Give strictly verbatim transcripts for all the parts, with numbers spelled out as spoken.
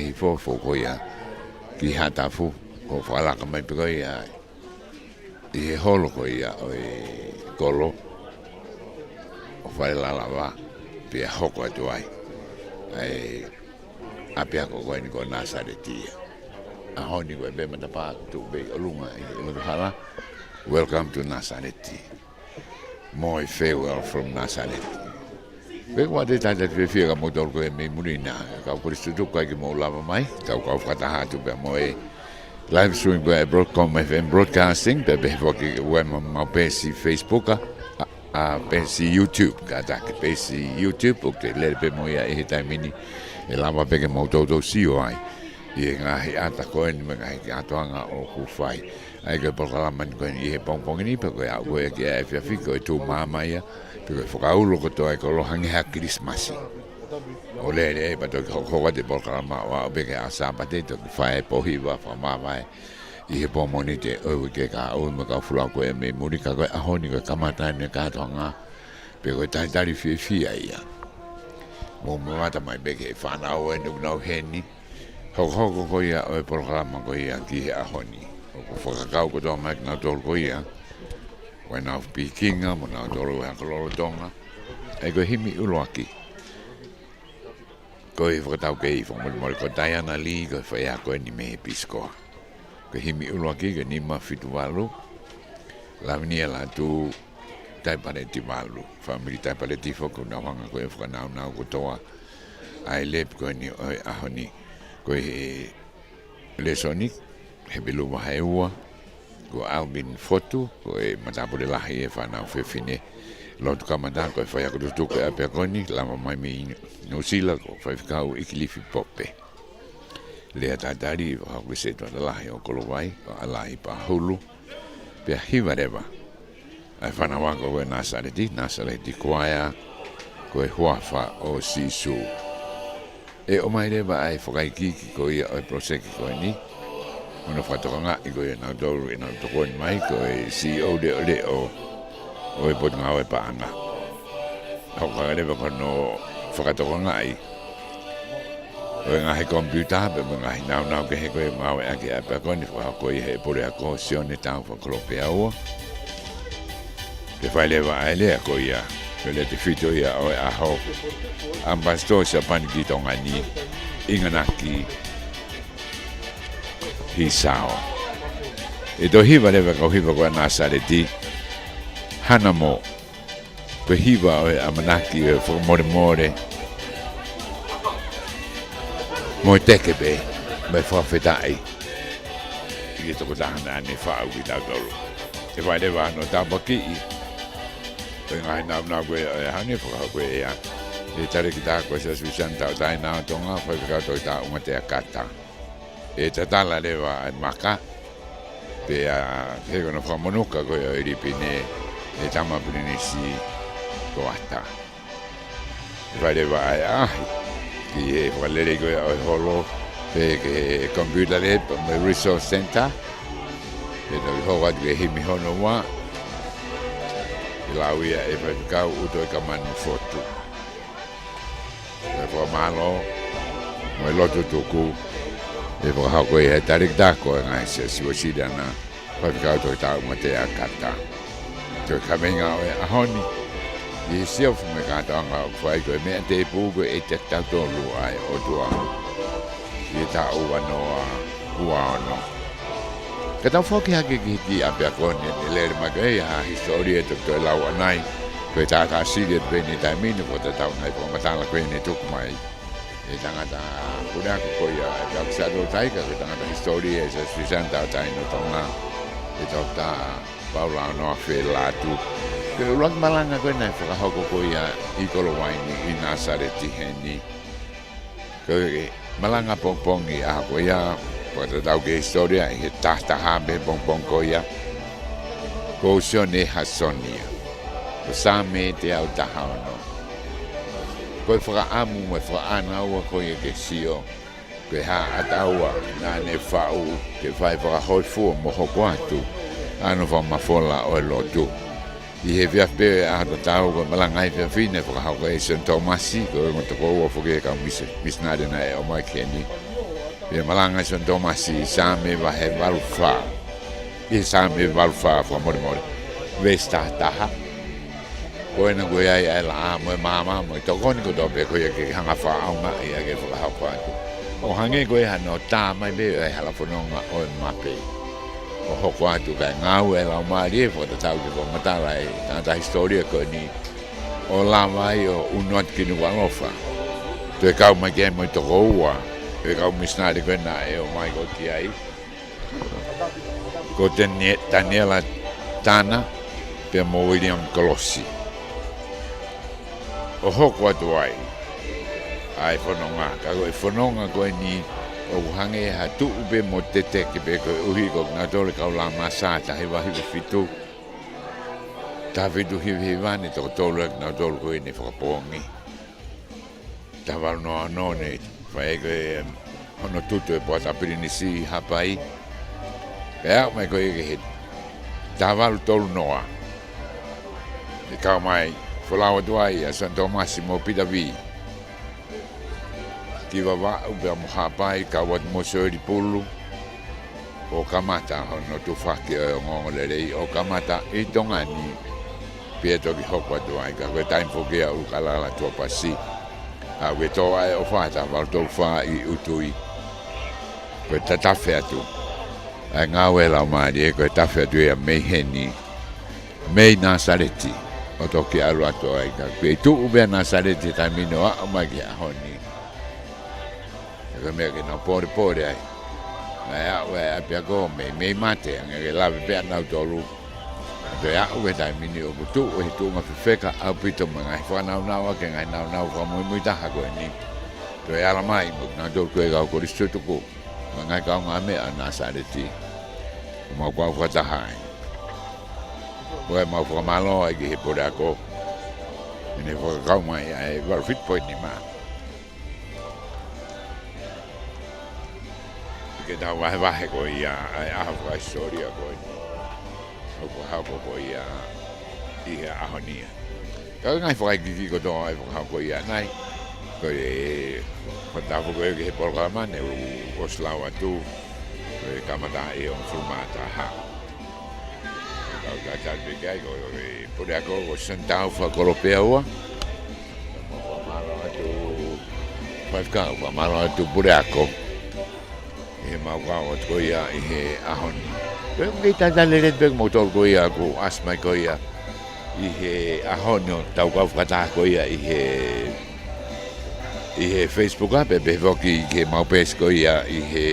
ʻi Fofo ko ia ki Haʻatafu, ko e fakalaka mai pē ko ia ʻi he holo ko ia ʻo e kolo ʻo Falelalava, pea hoko atu ai ʻa e ʻapiako ko eni ko Nāsaleti ia. ʻAho ni ko e pē matapā tuʻu pē ʻi ʻolunga ʻi Lotohala. Welcome to Nāsaleti. Mo e farewell from Nāsaleti. Pea ko e talitali fiefia kia moutolu ko ē mei muli na, kau kolisi tutuku ai ke mou lava mai, tau kau fakataha atu pea mo e live stream pē ʻa e Broadcom F M Broadcasting, pea pehē foki ki he web, mau peesi Facebook, ʻa, ʻa peesi YouTube, kātaki peesi YouTube, ʻoku te lele pē mo ia ʻi he taimi ni, ʻe lava pē ke mou toutou sio ai ʻi he ngaahi ʻata ko eni mo e ngaahi kātoanga ʻoku fai. ʻA ia ko e polokalama ni ko eni ʻi he pongipongi ni, pea ko e aʻu ko ē ki he efiafi ko e tuʻu māmā ia, pea ko e fakaulo kotoa e kolo hangē ha Kilisimasi. ʻO lele ai pea toki hokohoko atu e polokalama ʻo aʻu pē ki he ʻaho Sāpate, toki fai e pō hiva fakamāvae ʻi he pō Mōnite ʻo e uike kahaʻu mo e kau folau ko ē mei muli, ka ko e ʻaho ni ko e kamata eni e kātoanga, pea ko e talitali fiefia ia. Mou mamata mai pē ki he fānau eni ʻoku nau ʻi heni, hokohoko ko ia ʻo e polokalama ko ia ki he ʻaho ni. ʻOku fakakau kotoa mai kinautolu ko ia, ko ʻenau pikinga mo nautolu ʻi he ako lolotonga. ʻA ia ko e himi ʻuluaki, ko e fakataukei fakamolemole ko Diana Lee, ko e faiako eni mei he Peace Corps. Ko e himi ʻuluaki ko e nima fitu valu, Lavinia Latu, Taipaleti valu, fāmili Taipaleti foki ʻoku nau hanga ko ē ʻo fakanaunau kotoa ʻa e lēpi ko eni ʻo e ʻaho ni. Ko e lēsoni, Hepelū vahe ua, ko Alvin Fotu, ko e matāpule lahi ʻi he fānau fefine. Lotu kamata, ko e faiako tutuku ʻo e ʻapiako ni, lava mai mei Nuʻusila, ko Faifekau ʻIkilifi Pope. Lea talitali, fakahoko ʻe he setuata lahi ʻo Kolovai, ko ʻAlai Pahulu. Pea hiva leva ʻa e fānau ako ko ē Nāsaleti, Nāsaleti Kuaea, ko e Huafa ʻo Sīsū. ʻE ʻomai leva ʻa e fakaikiiki ko ia ʻo e poloseki ko eni, mo hono fakatokangaʻi ko ia ʻe nautolu ʻi heʻenau tokoni mai, ko e CEO leʻoleʻo ʻo e Potungāue Paʻanga. Hoko leva ko hono fakatokangaʻi ʻo e ngaahi komipiuta pea mo e ngaahi nāunau kehe ko ē ʻoku ngāueʻaki ʻe he ʻapiako ni, fakahoko ʻe he puleako Sione Taufa Kolopeaua. Pea fai leva ʻa e lea ko ia, ko e lea tefito ia ʻo e ʻaho, ʻAmipasitō Siapani ki Tonga ni, ʻInganaki Hisao. ʻE toe hiva leva e kau hiva ko ē ʻa Nāsaleti, Hana Mo, ko e hiva ʻo e ʻamanaki, ʻo e fakamolemole mo e teke pē mo e fakafetaʻi ki he tokotaha naʻa ne faʻu kitautolu. ʻE fai leva hono tāpuakiʻi ʻo e ngaahi nāunau ko ē ʻo e ʻaho ni, fakahoko ʻe ia ʻe he talēkita ko e Siasi Uēsiliana Tauʻatāina ʻo Tonga, Faifekau Toketā ʻUngatea Kata. ʻE tatala leva ʻa e maka, pea pehē ko hono fakamonuka ko ē ʻo e lipine ʻe he Tama Pilinisi ko Ata. ʻE fai leva ʻa e ʻaʻahi ki he fakalelei ko ē ʻo e holo, pea ki he Computer Lab mo e Resource Centre. Pea toki hoko atu ki he himi hono ua, ʻe lau ia ʻe Faifekau ʻUtoikamanu Fotu. Ko e fakamālō mo e lotu tuku ʻe fakahoko ʻe he talēkita ko ē ʻo e ngaahi Siasi Uēsiliana, Faifekau Toketā ʻUngatea Kata. Ko e kaveinga ʻo e ʻaho ni, ʻi he siofi mo e kātoanga ʻoku fai, ko e meʻa tēpū ko e ʻEiki ʻa kitautolu ʻa e ʻOtua, ʻi he taʻu ua noa ua ono. Ka tau foki hake ki he kiʻi ʻapiako ni, ʻe lele mai ko ē ʻa e hisitōlia ʻe toki toe lau ʻanai, ko e taʻataʻa sili atu pē ʻi he taimi ni, ko e tatau nai fakamatala ko eni ʻe tuku mai ʻe he tangata puleako ko ia ʻa e ʻapiako Siaʻatoutai, ka ko e tangata hisitōlia ʻa e Siasi Uēsiliana Tauʻatāina ʻo Tonga, ʻa e Toketā Paula Onoa Felatu. Ko e ʻuluaki malanga ko ē naʻe fakahoko ko ia ʻi Kolovai ni, ʻi Nāsaleti heni. Ko e malanga pongipongi ʻaho ko ia, fakatatau ki he hisitōlia, ʻi he taha taha pē he pongipongi ko ia, ko Sione Hasoni ia, ko Saame teau taha ono. Ko e fakaʻamu mo e fakaʻānaua ko ia ke sio ko e hā ʻa taua naʻa ne faʻu ke fai fakahōifua mo hoko atu ʻa hono fakamafola ʻo e lotu. ʻI he efiafi pē ʻaho tatau, ko e malanga efiafi naʻe fakahoko ʻe Sione Tōmasi, ko e ongo tokoua foki ʻo e kau misi-, misinale naʻe ʻomai ki heni. Pea malanga ʻa Sione Tōmasi ʻi Saame vahe valu fā. ʻI Saame valu fā fakamolemole. Veesi taha taha. Ko ena ko ia ʻa e laʻā mo e maama mo e tokoni kotoa pē ko ia ke hanga ʻo fakaʻaongaʻi ʻa e fakahoko atu. ʻO hangē ko ia hano tā mai pē ʻa e hala fononga ʻo e mape. ʻO hoko atu kae ngāue ʻa e Laumālie fakatatau ki he fakamatala ʻa e tangata hisitōlia ko eni. ʻO lava ai ʻo ʻunu atu ki Nukuʻalofa. Toe kau mai ki ai mo e toko ua ʻo e kau misinale ko ena ʻe ō mai ko ē ki ai. Ko Tanie-, Taniela Tana, pea mo William Kolosi. ʻO hoko atu ai ʻa e fononga, ka ko e fononga ko eni ʻoku hangē ha tuʻu pē mo tētē pē koeʻuhi ko kinautolu e kau Lāmasa taha hiva hiva fitu. Taha fitu hiva hiva ne toko tolu ʻa kinautolu ko eni fakapoongi. Taha valu noa ono ne fai ko ē hono tutu e Poata Pilinisi ʻi Haʻapai. Pea aʻu mai ko ē ki he taha valu tolu noa. ʻE kau mai, folau atu ai ʻa Sione Tōmasi mo Pita Vī ki Vavaʻu pea mo Haʻapai, kau atu mo Sioeli Pulu. ʻO kamata hono tufaki ʻo e ongoongolelei, ʻo kamata ʻi Tonga ni, pea toki hoko atu ai, ka ko e taimi foki ʻa ʻUlukalala Tuapasi. ʻA ʻoku tō ai ʻo fata, valu tolu fā ʻi ʻUtui. Ko e tatafe atu ʻa e ngāue ʻa e Laumālie, ko e tafe atu ia mei heni, mei Nāsaleti, ʻo toki ʻalu atu ai, ka ko e tuʻu pē ʻa Nāsaleti he taimi ni ʻo aʻu mai ki he ʻaho ni. Ka ko e meʻa ke nau polepole ai. Naʻe aʻu ʻa e ʻapiako mei, mei mate, hangē ke lave pē ʻa nautolu. Toe aʻu ki he taimi ni ʻoku tuʻu he tuʻunga fefeka ʻaupito mo e ngaahi fakanaunau ʻaki e ngaahi naunau fakamuimui taha ko eni. Toe ala mai mo kinautolu ko e kau kolisi tutuku. Mo e ngaahi kaungāmeʻa ʻa Nāsaleti. Mau kau fakataha ai. Ko e mau fakamālō ai ki he puleako. ʻEne fakakau mai ʻa e valu fitu poini nima. Ke tau vahevahe ko ia ʻa e ʻaho fakahisitōlia ko eni. ʻOku hoko ko ia ʻi he ʻaho ni ia. Ka ko e ngaahi fakaikiiki kotoa ʻa e fakahoko ia ʻanai. Ko e fakatapu ko ē ki he polokalama ne u ʻosi lau atu. Ko e kamata ʻi he hongofulu mā taha. Kau tatali pē ki ai ko e puleako ko Sione Taufa Kolopeaua. Faifekau, fakamālō atu puleako. ʻI he mau kau atu ko ia ʻi he ʻaho ni. Pea ʻoku kei tatali lelei pē kimoutolu ko ia kuo ʻasi mai ko ia ʻi he ʻaho ni ʻo tau kau fakataha ko ia ʻi he, ʻi he Facebook ʻa pē pehē foki ki he mau peesi ko ia ʻi he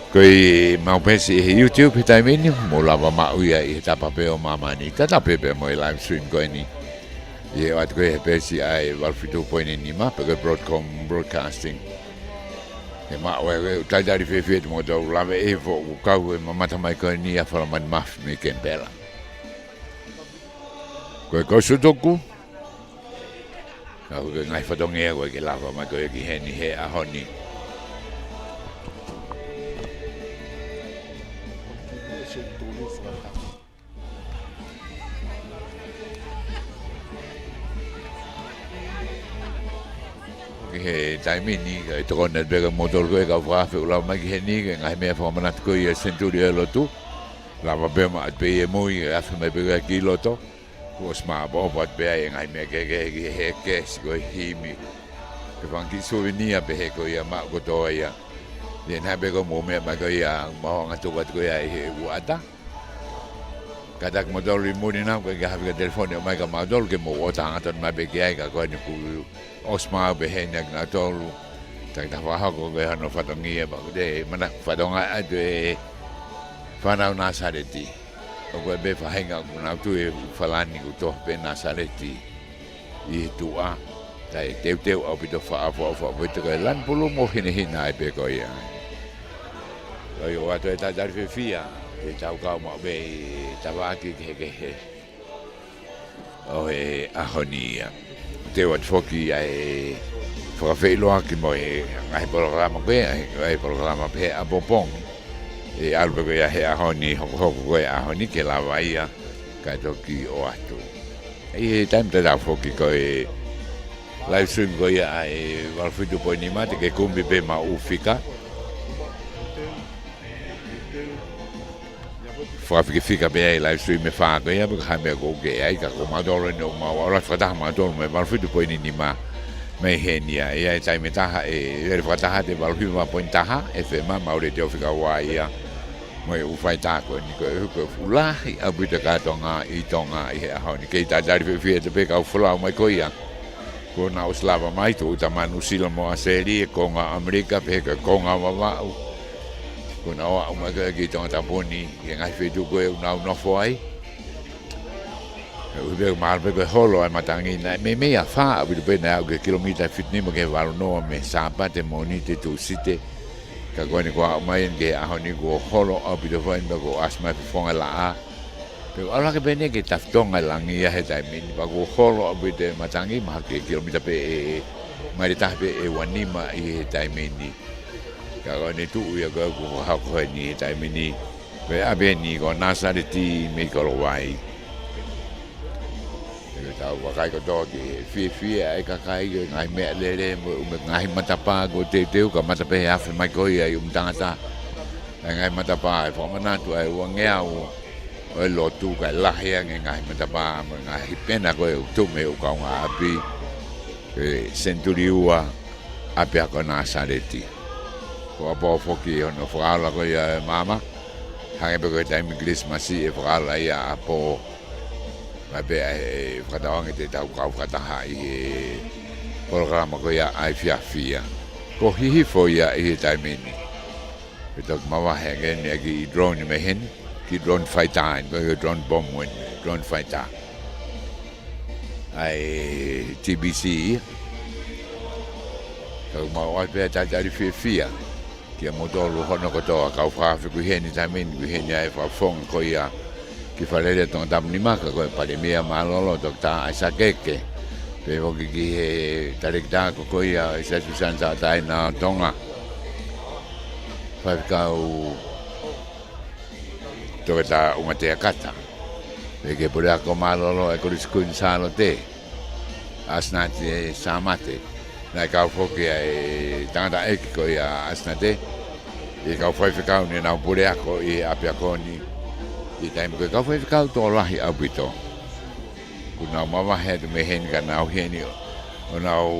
Ko e mau peesi ʻi he YouTube he taimi ni, mou lava maʻu ia ʻi he tapa pē ʻo māmani. Tatau pē pea mo e live stream ko eni. ʻI he ʻoatu ko ē he peesi ʻa e valu fitu poini nima, pe ko e Broadcom Broadcasting. ʻE maʻu e, e talitali fiefia atu mo tau lave ʻi he foʻi kau e mamata mai ko eni ʻa Falamani Mafi mei Kenipela. Ko e kau sutuku. Ka ko e ngaahi fatongia ko ē ke lava mai ko ē ki heni he ʻaho ni. Ki he taimi ni, ka e tokoni atu pē kimoutolu ko ē kau fakaafe ʻoku lava mai ki heni, ki he ngaahi meʻa fakamanatu ko ia ʻa e senituli ʻo e lotu. Lava pē maʻu pē ʻi he mui, ʻe afe mai pē ki loto. Kuo ʻosi maʻopoʻopo atu pē ʻa e ngaahi meʻa kehekehe ki he kesi ko e himi. Ke fanga kiʻi suvenia pehē ko ia maʻu kotoa ia. ʻI he naʻe pē ko e mou meʻa mai ko ia, mau hanga ʻo tuku atu ko ia ʻi he uata. Kātaki moutolu ʻi muli na, ko e ke haʻu ki he telefoni ʻo mai kia mautolu ke mou ō ʻo tangata mai pē ki ai ka ko eni kuo ʻosi maʻu pē heni ʻa kinautolu. Takitaha fakahoko ko ē hano fatongia pea ko e mana fatongia atu e fānau Nāsaleti. ʻOku ʻi ai pē faʻahinga ʻoku nau tui ʻoku Falani kuo toho pē Nāsaleti ʻi he tuʻa. Kae teuteu ʻaupito, fakaʻofoʻofa ʻaupito ko e lanu pulu mo hinehina ai pē ko ia. ʻOi, ʻoatu e talitali fiefia, ʻe tau kau maʻu pē ʻi he tafaʻaki kehekehe ʻo e ʻaho ni ia. Te u ʻoatu foki ʻa e fakafeʻiloaki mo e ngaahi polokalama ko ē, ʻa e, ʻa e polokalama pē ʻapongipongi. ʻE ʻalu pē ko ia he ʻaho ni, hokohoko ko ia ʻaho ni ke lava ia, kae toki ʻoatu. ʻI he taimi tatau foki ko e live stream ko ia ʻa e valu fitu poini nima te ke kumi pē maʻu fika. Fakafikafika pē ai live stream ʻe fā ko ia, pe ko e hā e meʻa ʻoku ke ʻai, ka ko mautolu eni ʻoku mau ʻalu fakataha mautolu mo e valu fitu poini nima mei heni ia. ʻI he taimi ʻe taha ʻe lele fakataha atu e valu hiva poini taha FM, maʻu letiō fika ua ia. Mo e ʻū faitā ko eni ko e, ko e fuʻu lahi ʻaupito e kau Tonga ʻi Tonga ʻi he ʻaho ni. Kei talitali fiefia atu pē kau folau mai ko ia kuo nau ʻosi lava mai, tuʻuta mei Nuʻusila mo ʻAositelēlia, konga ʻAmelika, pehē ki he konga Vavaʻu. Kuo nau aʻu mai ko ia ki Tongatapu ni, ki he ngaahi feituʻu ko ē ʻoku nau nofo ai. ʻUhi pē ʻoku mahalo pē ko e holo ʻa e matangi, naʻe meimei afā ʻaupito pē, naʻe aʻu ki he kilomita fitu nima ki he valu noa mei Sāpate, Mōnite, Tūsite. Ka ko eni kuo aʻu mai eni ki he ʻaho ni kuo holo ʻaupito foki eni, pea kuo ʻasi mai e fofonga laʻā. Pea ʻalu hake pē eni ki he tafitonga e langi ia he taimi ni, pea kuo holo ʻaupito e matangi, mahalo ko e kilomita pē ʻe, maile taha pē ʻe ua nima ʻi he taimi ni. Ka ko eni tuʻu ia ko ē ʻoku hoko heni he taimi ni, ko e ʻapi eni ko Nāsaleti mei Kolovai. ʻE tau vakai kotoa ki he fiefia ʻa e kakai, ko e ngaahi meʻalele mo e ʻū meʻa, ngaahi matapā kuo teuteu, ka mata pē he afe mai ko ia ʻi ʻumitangata. ʻA e ngaahi matapā ʻe fakamanatu ai e uangeau ʻo e lotu, kae lahi ange e ngaahi matapā mo e ngaahi pena ko ē ʻoku tuʻu mei he ʻū kaungāʻapi. Ko e senituli ua ʻapiako Nāsaleti. Ko ʻapō foki hono fakaola ko ia e maama. Hangē pē ko e taimi Kilisimasi ʻe fakaola ia ʻapō. Mai pē ʻa e fakatauange te tau kau fakataha ʻi he polokalama ko ia ʻa e efiafi ia. Ko Hihifo ia ʻi he taimi ni. Pea toki mavahe ange eni ʻa e kiʻi drone mei heni, kiʻi drone fighter eni, ko e drone bomb eni, drone fighter. ʻA e TBC ia. Ka ʻoku mau ʻoatu pē ʻa e talitali fiefia kia moutolu hono kotoa, kau fakaafe ko ē ʻi heni he taimi ni, ko ē ʻi heni ʻa e fakafofonga ko ia ki Fale Alea Tongatapu nima, ka ko e Palēmia mālōlō Toketā ʻAisake Eke. Pehē foki ki he talēkita ko ia ʻo e Siasi Uēsiliana Tauʻatāina ʻo Tonga, Faifekau Toketā ʻUmatea Kata. Pehē ki he puleako mālōlō ʻa e Kolisi Kuini Sālote, ʻAsinate Sāmate. Naʻe kau foki ʻa e tangataʻeiki ko ia ʻa ʻAsinate, ʻi he kau faifekau ne nau puleako ʻi he ʻapiako ni. ʻI he taimi ko ē, kau faifekau tokolahi ʻaupito. Kuo nau mavahe atu mei heni ka nau ʻi heni ʻo nau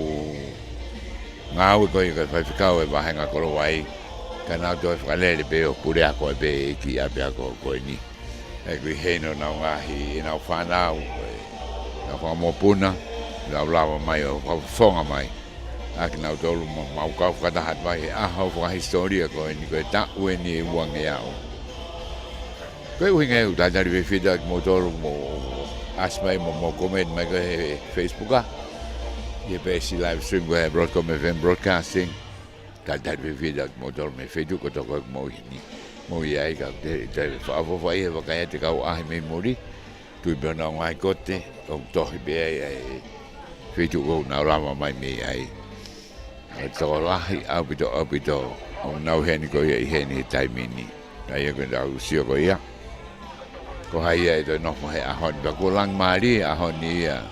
ngāue ko ia ko e faifekau ʻo e vāhenga Kolovai, ka nau toe fakalele pē ʻo puleako ai pē ʻi he kiʻi ʻapiako ko eni. ʻA ia ko e ʻi heni honau ngaahi, ʻenau fānau, ʻenau fanga mokopuna, nau lava mai ʻo fakafofonga mai ʻa kinautolu mo mau kau fakataha atu ai he ʻaho fakahisitōlia ko eni, ko e taʻu eni ʻe uangeau. Ko e ʻuhinga ia ʻoku talitali fiefia atu kimoutolu mo ʻasi mai mo, mo comment mai ko ē he Facebook ʻa ʻi he peesi live stream ko ē Broadcom FM Broadcasting. Talitali fiefia atu kimoutolu mei he feituʻu kotoa ko ē ʻoku mou ʻi heni, mou ʻi ai, ka te, te fakaʻofoʻofa ʻi he vakai atu ki he kau ʻaʻahi mei muli. Tui pē honau ngaahi kote ʻoku tohi pē ai ʻa e feituʻu ʻoku nau lava mai mei ai. ʻA e tokolahi ʻaupito, ʻaupito ʻoku nau ʻi heni ko ia ʻi heni he taimi ni. ʻA ia ko ʻetau sio ko ia, ko hai ia ʻe toe nofo he ʻaho ni, pea kuo langi mālie e ʻaho ni ia.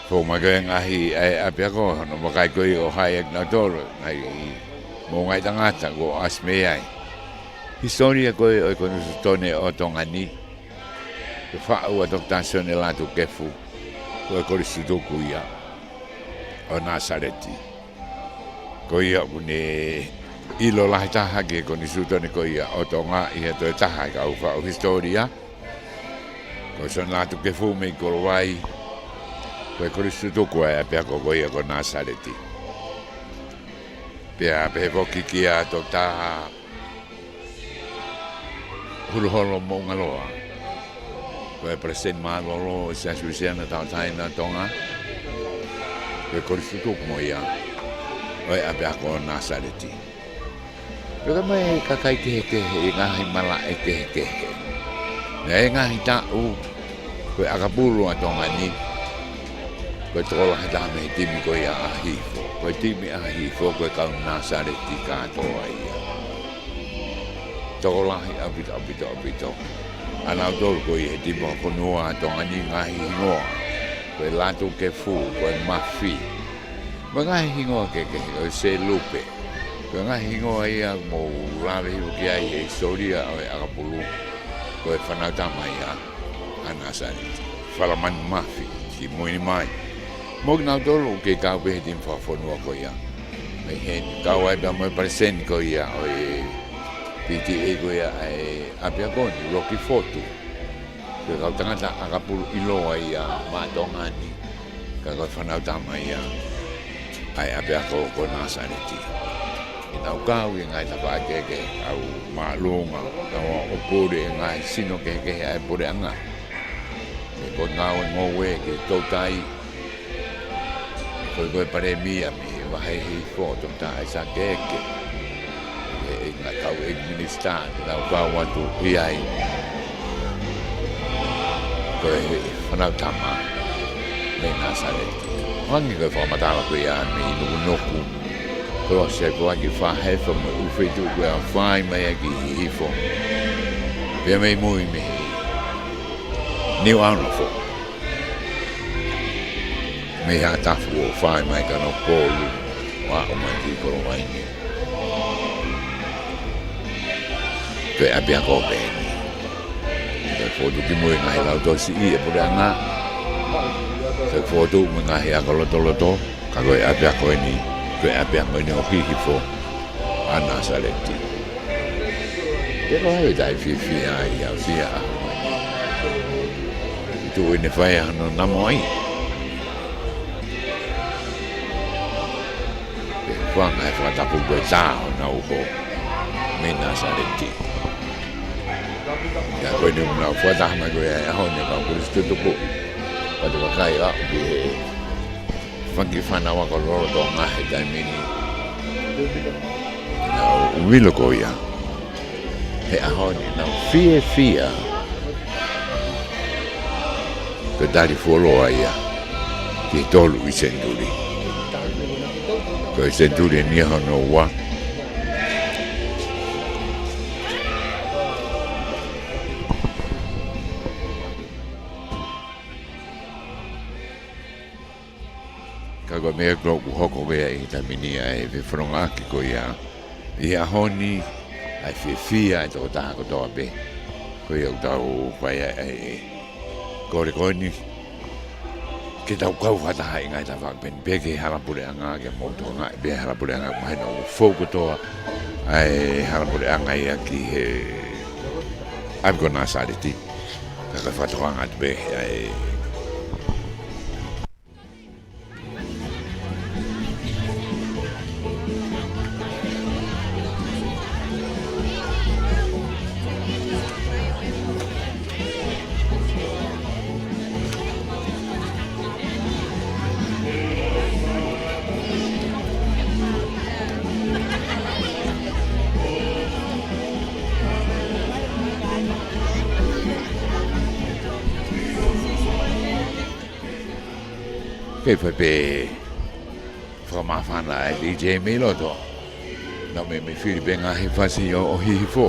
Fou mai ko ē ngaahi ʻa e ʻapiako, hono vakai ko ia ʻo hai ʻa kinautolu, ngaahi, mo e ngaahi tangata kuo ʻasi mei ai. Hisitōlia ko ē ʻo e Konisitūtone ʻo Tonga ni, ko e faʻu ʻa Toketā Sione Lātūkefu, ko e kolisi tutuku ia ʻo Nāsaleti. Ko ia ʻoku ne ʻilo lahi taha ki he Konisitūtone ko ia ʻo Tonga ʻi ha toe taha e kau faʻu hisitōlia. Ko Sione Lātūkefu mei Kolovai, ko e kolisi tutuku ʻa e ʻapiako ko ia ko Nāsaleti. Pea pehē foki kia Toketā Huluholo Moʻungaloa, ko e palesiteni mālōlō ʻo e Siasi Uēsiliana Tauʻatāina ʻo Tonga, ko e kolisi tutuku mo ia ʻo e ʻapiako Nāsaleti. Pea ko e meʻa ʻa e kakai kehekehe, ʻi he ngaahi malaʻe kehekehe. Naʻe ʻi ai e ngaahi taʻu, ko e ʻakapulu ʻa Tonga ni, ko e tokolahi taha mei he timi ko ia ʻa Hihifo. Ko e timi ʻa Hihifo, ko e kau Nāsaleti kātoa ia. Tokolahi ʻaupito, ʻaupito, ʻaupito ʻa nautolu ko ia he timi fakafonua ʻa Tonga ni, ngaahi hingoa. Ko e Latu Kefu, ko e Mafi. Mo e ngaahi hingoa kehekehe, ko e Selupe. Ko e ngaahi hingoa ia ʻoku mou lave hifo ki ai he hisitōlia ʻo e ʻakapulu. Ko e fānau tama ia ʻa Nāsaleti, Falamani Mafi, kimui ni mai. Mo kinautolu ʻoku kei kau pē he timi fakafonua ko ia. Mei heni, kau ai pea mo e palesiteni ko ia ʻo e P T A ko ia ʻa e ʻapiako ni, Rocky Fotu. Ko e kau tangata ʻakapulu ʻiloa ia maʻa Tonga ni, ka ko e fānau tama ia ʻa e ʻapiako ko Nāsaleti. ʻI heʻenau kau ʻi he ngaahi tafaʻaki kehekehe, kau māʻolunga, kau ʻo pule ʻi he ngaahi sino kehekehe ʻa e puleʻanga. Mei he potungāue ngoue ki he toutai, mei he kau palēmia, mei he vahe hihifo, Toketā ʻAisake Eke. ʻI he ngaahi kau ʻeiki minisitā, naʻa nau kau atu ʻi ai. Ko e fānau tama mei Nāsaleti. Hangē ko e fakamatala ko ia mei Nukunuku, ko e ʻosi ai ko ē ki Fahefa mo e ʻū feituʻu ko ē ʻo fai mai ai ki Hihifo. Pea mei mui mei Niu ʻAunofo, mei Haʻatafu ʻo fai mai Kanokupolu, ʻo aʻu mai ki Kolovaine. Ko e ʻapiako pē eni. Ko e fokotuʻu kimui ngaahi lautohi siʻi ʻa e puleʻanga. Ko e fokotuʻu mo e ngaahi ako lotoloto, ka ko e ʻapiako eni, ko e ʻapiako eni ʻo Hihifo ʻa Nāsaleti. Pea ko hai ʻe taʻefiefia ai ʻa e sia ʻa e tuʻu ʻene fai ʻa hono namo ai. Pea fanga e fakatapu ko e tā ʻo nau hō mei Nāsaleti. Pea ko eni ʻoku nau fakataha mai ko ia he ʻaho ni, kau kolisi tutuku. Pea te vakai ʻa ki he fanga kiʻi fānau ako lolotonga he taimi ni. Nau ʻuhila ko ia he ʻaho ni, nau fiefia ko e tali fuoloa ia ki he tolu ʻi senituli. Ko e senituli eni ia hono ua. Ka ko e meʻa ko ē ʻoku hoko ko ia ʻi he taimi ni ʻa e fefonongaʻaki ko ia ʻi he ʻaho ni, ʻa e fiefia ʻa e tokotaha kotoa pē. Ko ia ʻoku tau fai ai ʻa e kole ko eni, ke tau kau fakataha ʻi he ngaahi tafaʻaki pehē ni pē ki he hala puleʻanga, ke mou tokangaʻi pē hala puleʻanga, mahino ʻoku fou kotoa ʻa e hala puleʻanga ia ki he ʻapi ko Nāsaleti. Ka ko e fakatokanga atu pē ʻa e Kei fai pē fakamāfana ʻa e D J mei loto. Naʻa mei, mei fili pē ngaahi fasi ʻo, ʻo Hihifo.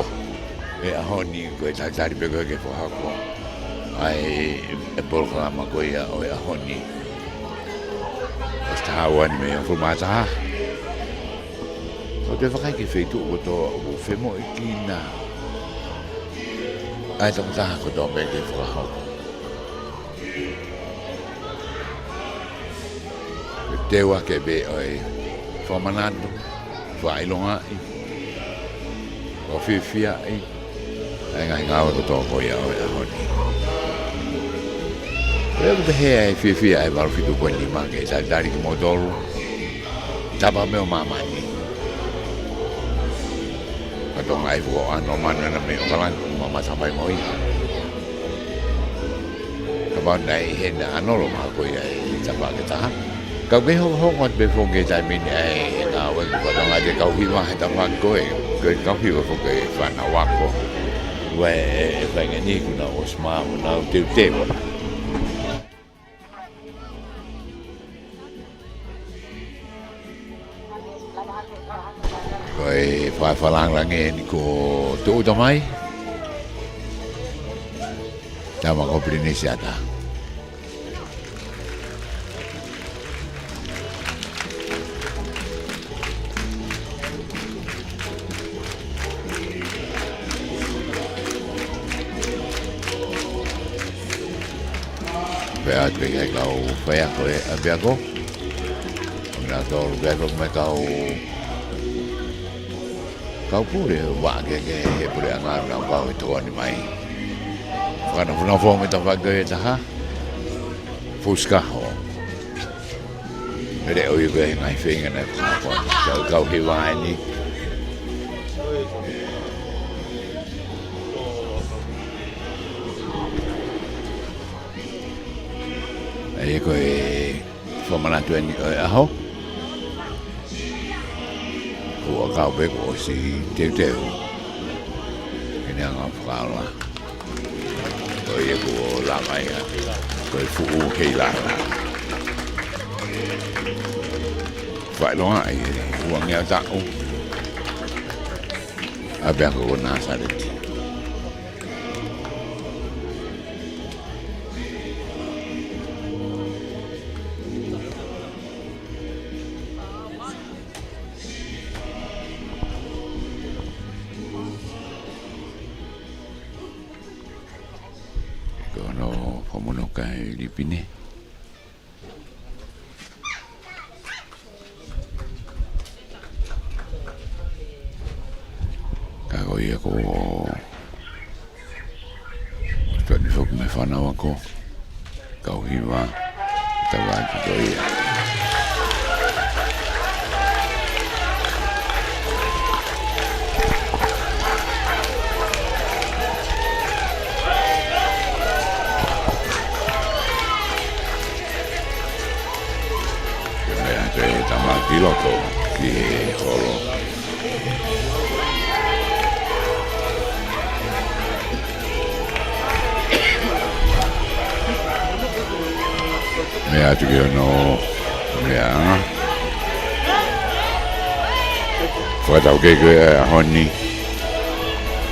ʻI he ʻaho ni ko e talitali pē ko ē ke fakahoko ʻa e, e polokalama ko ia ʻo e ʻaho ni. ʻOsi taha ua ni mei he hongofulu mā taha. ʻOku te vakai ki he feituʻu kotoa ʻoku femoʻuekina ʻa e tokotaha kotoa pē ke fakahoko. Ko e teu ake pē ʻo e fakamanatu, fakaʻilongaʻi, fakafiefiaʻi ʻa e ngaahi ngāue kotoa ko ia ʻo e ʻaho ni. Ko ia ʻoku pehē ʻa e fiefia ʻa e valu fitu poini nima ke talitali kimoutolu, tapa mei māmani. Ka Tonga ʻi he fakaʻano manu ena mei ʻAokalani, ʻoku mamata mai mo ia. Kapau naʻe ʻi heni ʻa Nolo, mahalo ko ia ʻe tafaʻaki taha. Ka ʻoku kei hokohoko atu pē foki he taimi ni ʻa e ngāue ko Tonga te kau hiva he tafaʻaki ko ē, ko e kau hiva foki e fānau ako. Ua e, e faʻahinga ni kuo nau ʻosi maʻu honau teuteu. Ko e Pea fakalāngilangi eni ko Tuʻuta mai. Tama ko Pilinisiata. Pea atu e kau faiako ʻa e ʻapiako. ʻO na tolu pea ko e kau kau pule ʻo vaʻa ke ke he puleʻanga ʻoku nau kau he tokoni mai. Fakanafonafo mo e tafaʻaki ʻe taha. Fuskaho. Mele ʻo i ko e ngaahi feinga naʻe fakahoko. Kau, kau hiva eni. ʻA ia ko e fakamanatu eni ʻo e ʻaho. Kuo kau pē kuo ʻosi teuteu ʻene anga fakaola. Ko ia kuo lava ia, ko e fuʻu heilala. Faʻiloa ʻi he uangeau taʻu ʻapiako ko Nāsaleti. Ko hono fakamonū ʻa e lipine. Ka ko ia ko Tony Fook mo e fānau ako. Kau hiva, tau atu ko ia. Ke meʻa atu e tama ki loto ki he holo. Meʻa atu ki hono meʻa. Fakataukei ko e ʻaho ni,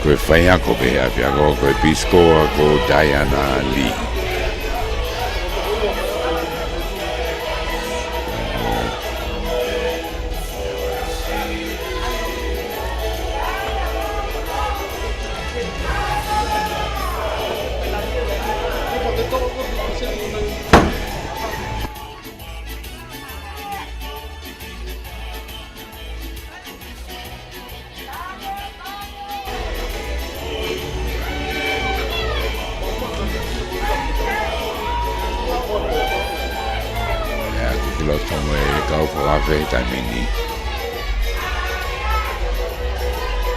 ko e faiako pē ʻapiako, ko e Peace Corps ko Diana Lee. ʻIo, ʻoku kei loto mo e kau fakaafe he taimi ni.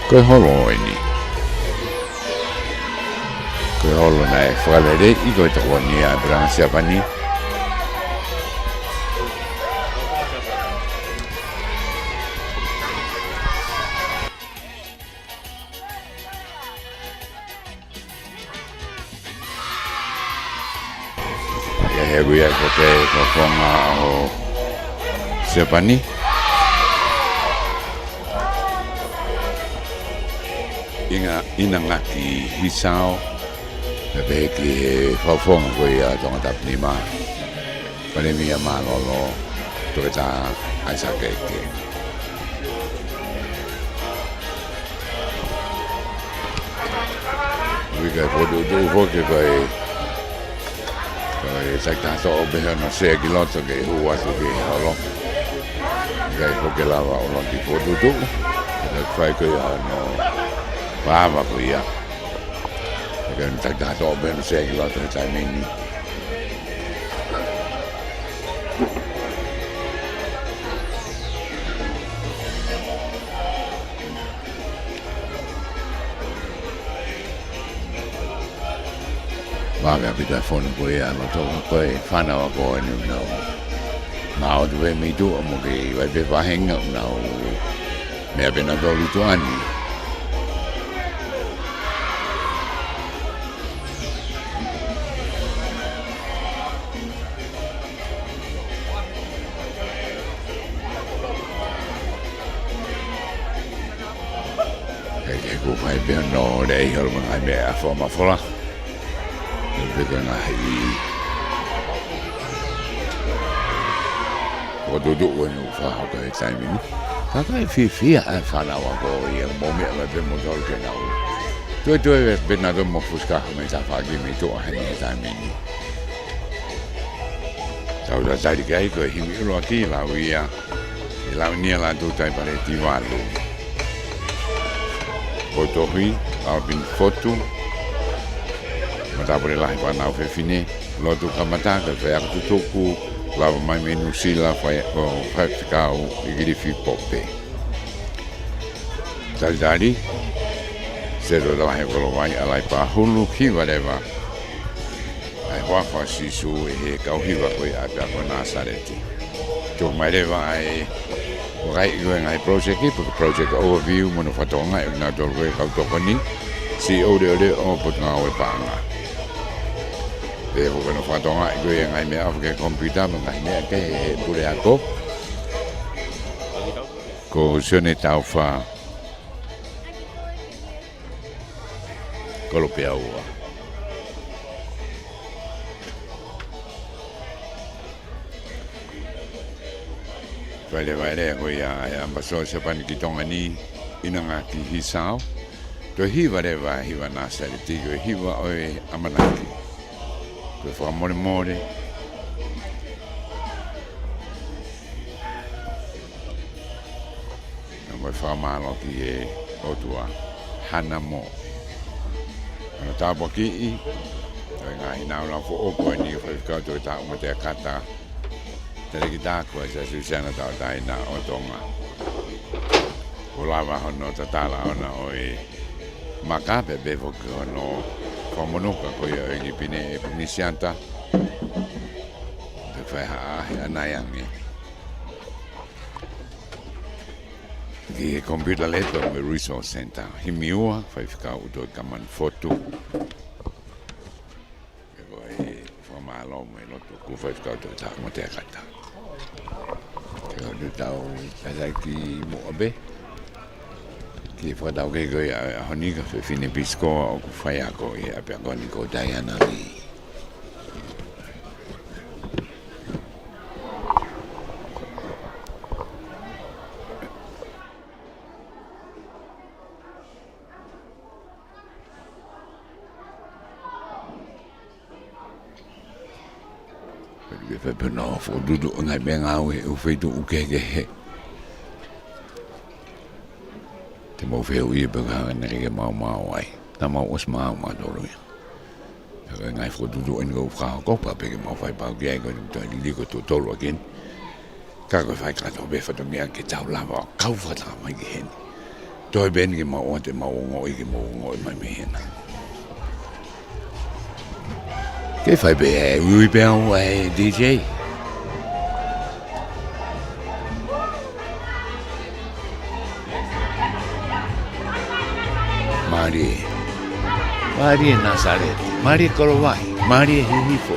Ko e holo eni. Ko e holo naʻe fakaleleiʻi ko e tokoni ʻa e puleʻanga Siapani. ʻIo, he ʻoku ʻi ai ko e fakafofonga ʻo Siapani. ʻInga, ʻInangaki Hisao, pea pehē ki he fakafofonga ko ia ʻo Tongatapu nima, Palēmia Mālōlō, Toketā ʻAisake ʻEke. Uike fokotuʻutuʻu foki ko e, ko e takitaha toʻo pē hono sea ki loto ke hū atu ki he holo. ʻIkai foki ke lava ʻo ʻalu ki he fokotuʻutuʻu. Ka fai ko ia hono vāvā ko ia. Ka ko e takitaha toʻo pē hono sea ki loto he taimi ni. Vave ʻaupito e fonu ko ia ʻa loto, ko e fānau ako eni ʻoku nau ngāue atu pē mei tuʻa mo kei vaivai pē faʻahinga ʻoku nau meʻa pē nautolu ʻi tuʻa ni. ʻO lea ʻi holo mai ngaahi meʻa ʻa Fuamafola. ʻE peke ngaahi. Ko tutu ʻo nu faha ko he taimi ni. Ka kai fiefia ʻa e fānau ako ia mo meʻa mai pē mo tolu ke nau. Tuetue pē nautolu mo fusi kaha mai tafaʻaki mei tuʻa heni he taimi ni. Tau tatali ki ai ko e himi ʻuluaki lau ia. ʻE lau ni ʻa Lātū Taipaleti valu. Potohi, Alvin Fotu. Matāpule lahi fānau fefine. Lotu kamata ko e faiako tutuku. Lava mai mei Nuʻusila fai, ʻo faifekau ʻIkilifi Pope. Talitali. Seto Lahi Kolovai, ʻAlai Pahulu, hiva leva ʻa e huafa ʻo Sīsū ʻe he kau hiva ko ia ʻa e ʻapiako Nāsaleti. Tuku mai leva ʻa e vakai ko e ngaahi project, pe ko e project overview mo hono fakatokangaʻi ʻo kinautolu ko e kau tokoni, CEO Leʻoleʻo ʻo Potungāue Paʻanga. Pea ko hono fakatokangaʻi ko e ngaahi meʻaʻofa ki he computer mo e ngaahi meʻa kehe ʻe he puleako. Ko Sione Taufa Kolopeaua. Fai leva e lea ko ia ʻa e ʻAmipasitolo Siapani ki Tonga ni, ʻInangaki Hisao. Toe hiva leva ʻa e hiva Nāsaleti ko e hiva ʻo e ʻamanaki. Ko e fakamolemole. Naʻa mo e fakamālō ki he ʻOtua. Hana mo. Hana tāpuakiʻi. Ko e ngaahi nāunau foʻou ko eni ʻo e faifekau Toketā ʻUmatea Kata. Talēkita ko e Siasi Uēsiliana Tauʻatāina ʻo Tonga. Kuo lava hono tatala ʻona ʻo e maka pea pehē foki hono fakamonuka ko ia ʻo e ʻEiki Pine ʻe Punisiata. Te fai ha ʻaʻahi ʻanai ange. Ki he Computer Lab mo e Resource Center. Himi ua, faifekau ʻUtoʻi Kamanu Fotu. Ko e fakamālō mo e lotu kuo faifekau Toketā ʻUmatea Kata. Ke o te tau tataki muʻa pē. Ki he fakatau kehe ko ia ʻaho ni ko e fefine Pisikoa ʻoku faiako ʻi he ʻapiako ni ko Diana Lee. Ke fai pē hono fokotuʻutuʻu ngaahi meʻangāue ʻi he feituʻu kehekehe. Te mau fehuʻi pē ka hanga ʻe he maumau ai. Naʻa mau ʻosi maʻu mautolu ia. Ka ko e ngaahi fokotuʻutuʻu eni ʻoku fakahoko pē ke mau fai pau ki ai ko e toe liliu ko e tuʻo tolu ʻaki eni. Ka ko e fai kātoa pē fatongia ke tau lava ʻo kau fakataha mai ki heni. Toe pē eni ke mau ʻoatu ʻemau ongoʻi ke mau ongoʻi mai mei hena. Ke fai pē ʻa e uiui pē au ʻa e D J. Mālie. Mālie Nāsaleti. Mālie Kolovai. Mālie Hihifo.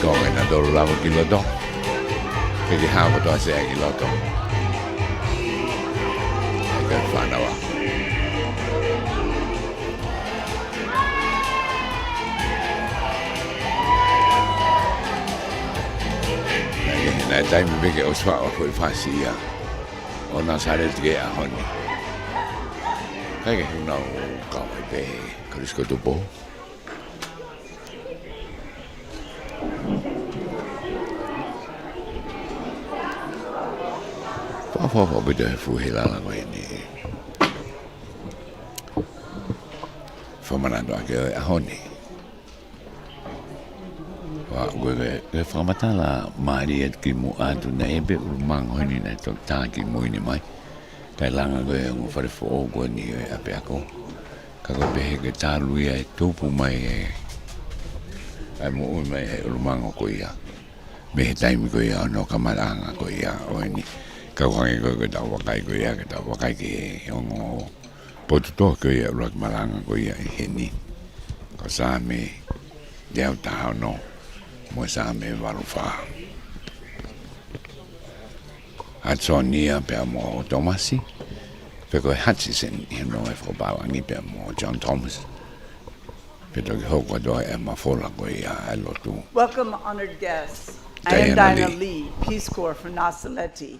Ko e na tolu lava ki loto. Ke ke hao kotoa sea ki loto. Ke fānau. Naʻe, naʻe taimi pē ke ʻosi faʻo foʻi fasi ia ʻo Nāsaleti ki he ʻaho ni. Kae kehe ʻoku nau kau ai pē he Kalisi Kotoa Pō. Fakafoki pē ʻa e fuʻu hila lava ko eni. Fakamanatu ʻaki ʻo e ʻaho ni. Ua, ko e, ko e fakamatala mālie atu kimuʻa atu naʻe ʻi ai pē ʻulumango heni naʻe toki tā kimui ni mai. Kae langa ko e ongo fale foʻou ko eni ʻo e ʻapiako. Ka ko e pehē ke talu ia e tupu mai e, ʻa e moʻui mai e ʻulumango ko ia. Mei he taimi ko ia ʻo hono kamataʻanga ko ia ʻo eni. Ka ʻoku hangē ko e, ko e tau vakai ko ia, ke tau vakai ki he ongo potu tohi ko ia ʻuluaki malanga ko ia ʻi heni. Ko Saame teau taha ono. mo e Saame valu fā. Hudsonia pea mo Tōmasi, pea ko e Hutchison ʻi hono ʻai fakapālangi pea mo John Thomas. Pea toki hoko atu ʻa e mafola ko ia ʻa e lotu. Welcome, honored guests. I am Diana Lee, Peace Corps from Nasaleti.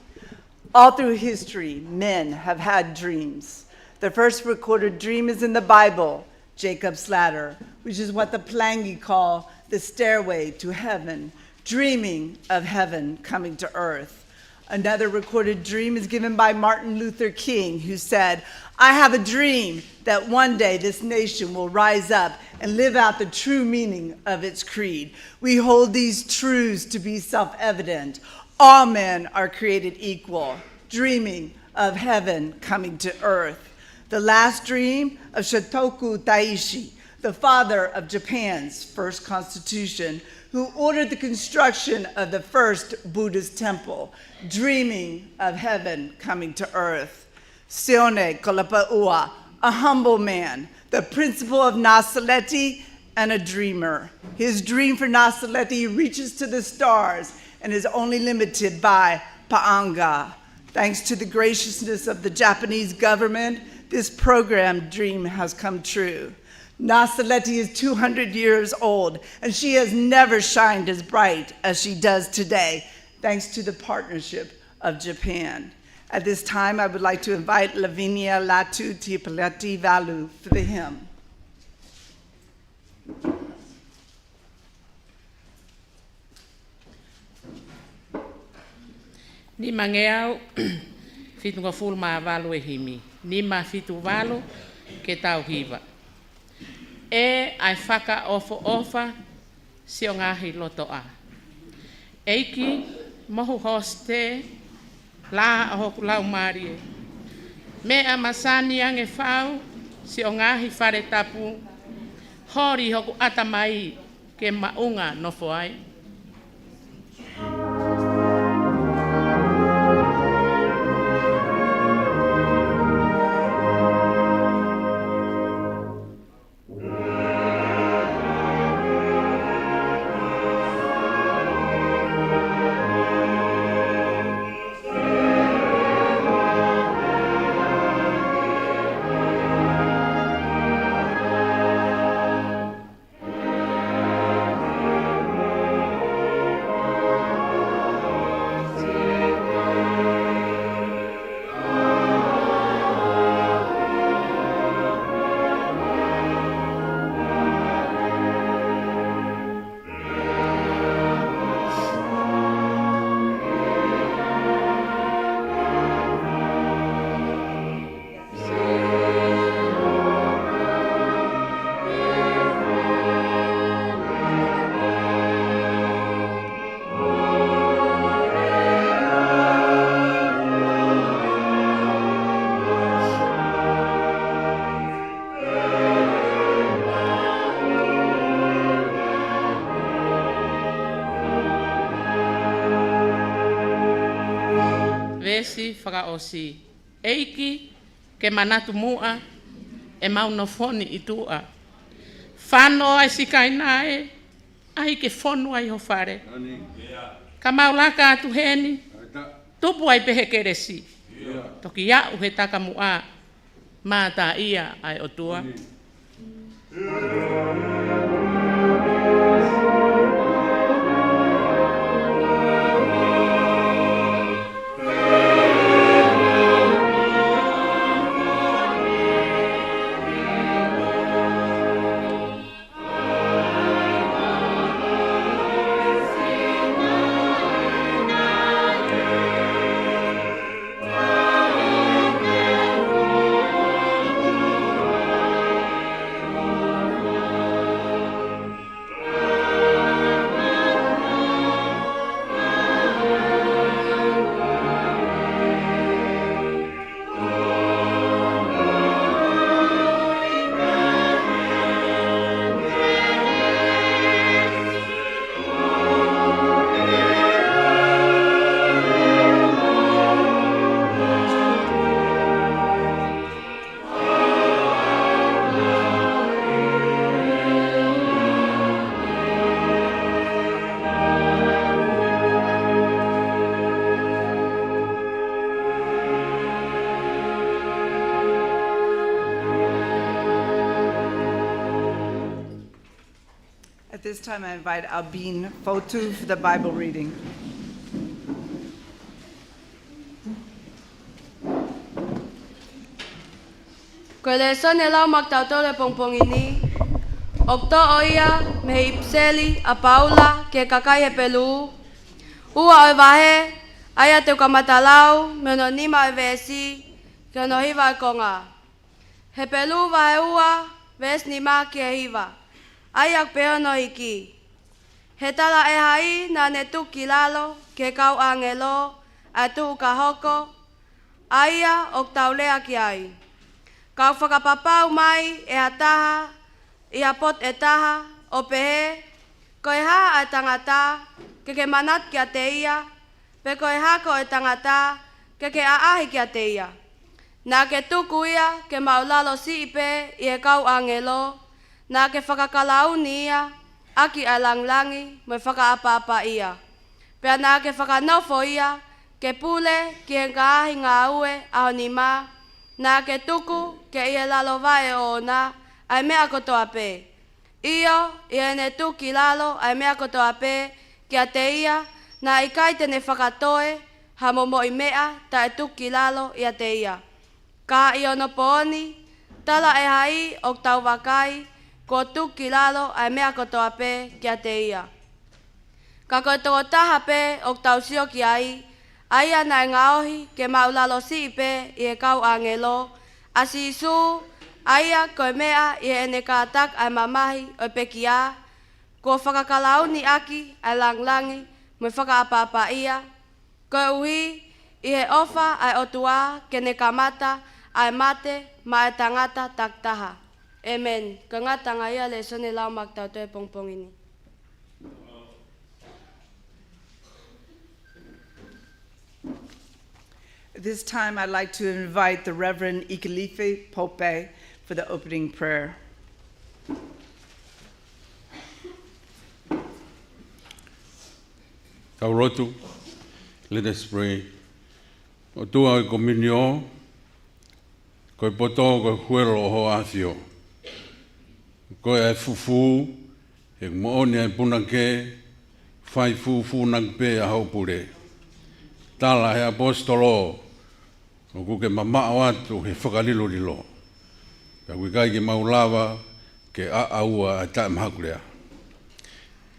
All through history, men have had dreams. The first recorded dream is in the Bible, Jacob's Ladder, which is what the Palangi call the stairway to heaven, dreaming of heaven coming to earth. Another recorded dream is given by Martin Luther King, who said, "I have a dream that one day this nation will rise up and live out the true meaning of its creed. We hold these truths to be self-evident. All men are created equal, dreaming of heaven coming to earth." The last dream of Shotoku Taishi, the father of Japan's first constitution, who ordered the construction of the first Buddhist temple, dreaming of heaven coming to earth. Sione Kalapaʻua, a humble man, the principal of Nasaleti, and a dreamer. His dream for Nasaleti reaches to the stars and is only limited by Paʻanga. Thanks to the graciousness of the Japanese government, this program dream has come true. Nasaleti is two hundred years old, and she has never shined as bright as she does today, thanks to the partnership of Japan. At this time, I would like to invite Lavinia Latu Tiapalati Valu for the hymn. Nimangeau fitungofulu mā valu e himi. Nima fitu valu, ke tau hiva. ʻE ʻai fakaʻofoʻofa siʻo ngaahi lotoʻa. ʻEiki, mohu hosite, lā ʻo hoku laumālie. Meʻa masani ange fau siʻo ngaahi fale tapu, holi hoku ʻatamai ke maʻunga nofo ai. Veesi fakaʻosi. ʻEiki, ke manatu muʻa ʻemau nofo ni ʻi tuʻa. Fano ai sikaina ē, ʻai ke fonu ai ho fale. Ka mau laka atu heni, tupu ai pē he kelesi. Toki aʻu he taka muʻa, mātā ia ʻa e ʻOtua. This time I invite Albin Fotu for the Bible reading. Ko e lēsoni ʻe lau maʻatautolu he pongipongi ni, ʻoku toʻo ia mei he ʻipiseli ʻa Paula ki he kakai Hepelū, ua ʻo e vahe, ʻa ia te u kamata lau mei hono nima ʻo e veesi ki hono hiva ʻo e konga. Hepelū vahe ua, veesi nima ki he hiva. ʻA ia ʻoku pehē hono hiki: He talaʻehai naʻa ne tuku ki lalo ki he kau ʻāngelo ʻa e tuhu ka hoko, ʻa ia ʻoku tau lea ki ai. Ka ʻoku fakapapau mai ʻe ha taha ʻi ha potu ʻe taha, ʻo pehē, Ko e hā ʻa e tangata, ke ke manatu kiate ia, pe ko e hako ʻo e tangata, ke ke ʻaʻahi kiate ia? Naʻa ke tuku ia ke māʻulalo siʻi pē ʻi he kau ʻāngelo, naʻa ke fakakalauni ia ʻaki ʻa e langilangi mo e fakaʻapaʻapaʻia. Pea naʻa ke fakanofo ia ke pule ki he ngaahi ngāue ʻa ho nima, naʻa ke tuku ke ʻi he lalo vaʻe ʻoʻona ʻa e meʻa kotoa pē. ʻIo, ʻi heʻene tuku ki lalo ʻa e meʻa kotoa pē kiate ia, naʻe ʻikai te ne fakatoe ha momoʻi meʻa taʻe tuku ki lalo ʻiate ia. Ka ʻi onopooni, talaʻehai ʻoku tau vakai kuo tuku ki lalo ʻa e meʻa kotoa pē kiate ia. Ka ko e tokotaha pē ʻoku tau sio ki ai, ʻa ia naʻe ngaohi ke māʻulalo siʻi pē ʻi he kau ʻāngelo, ʻa Sīsū, ʻa ia ko e meʻa ʻi heʻene kātaki ʻa e mamahi ʻo e pekia, kuo fakakalauni ʻaki ʻa e langilangi mo e fakaʻapaʻapaʻia, koeʻuhi ʻi he ʻofa ʻa e ʻOtua ke ne kamata ʻa e mate maʻa e tangata takitaha. ʻĒmeni. Ko e ngataʻanga ia e lēsoni ʻe lau maʻatautolu he pongipongi ni. This time I'd like to invite the Reverend Ikilife Pope for the opening prayer. Tau lotu. Let us pray. ʻOtua ʻo e Komiunio, ko e poto ko e huelo ʻo hoʻo ʻAfio. Ko e fufū, he moʻoni ʻa e punake, fai fufū naki pē ʻa hoʻo pule. Tala he ʻaposetolo, ʻoku ke mamaʻo atu he fakalilolilo. Pea ʻoku ʻikai ke mau lava ke ʻaʻaua ʻa e taʻemahakulea.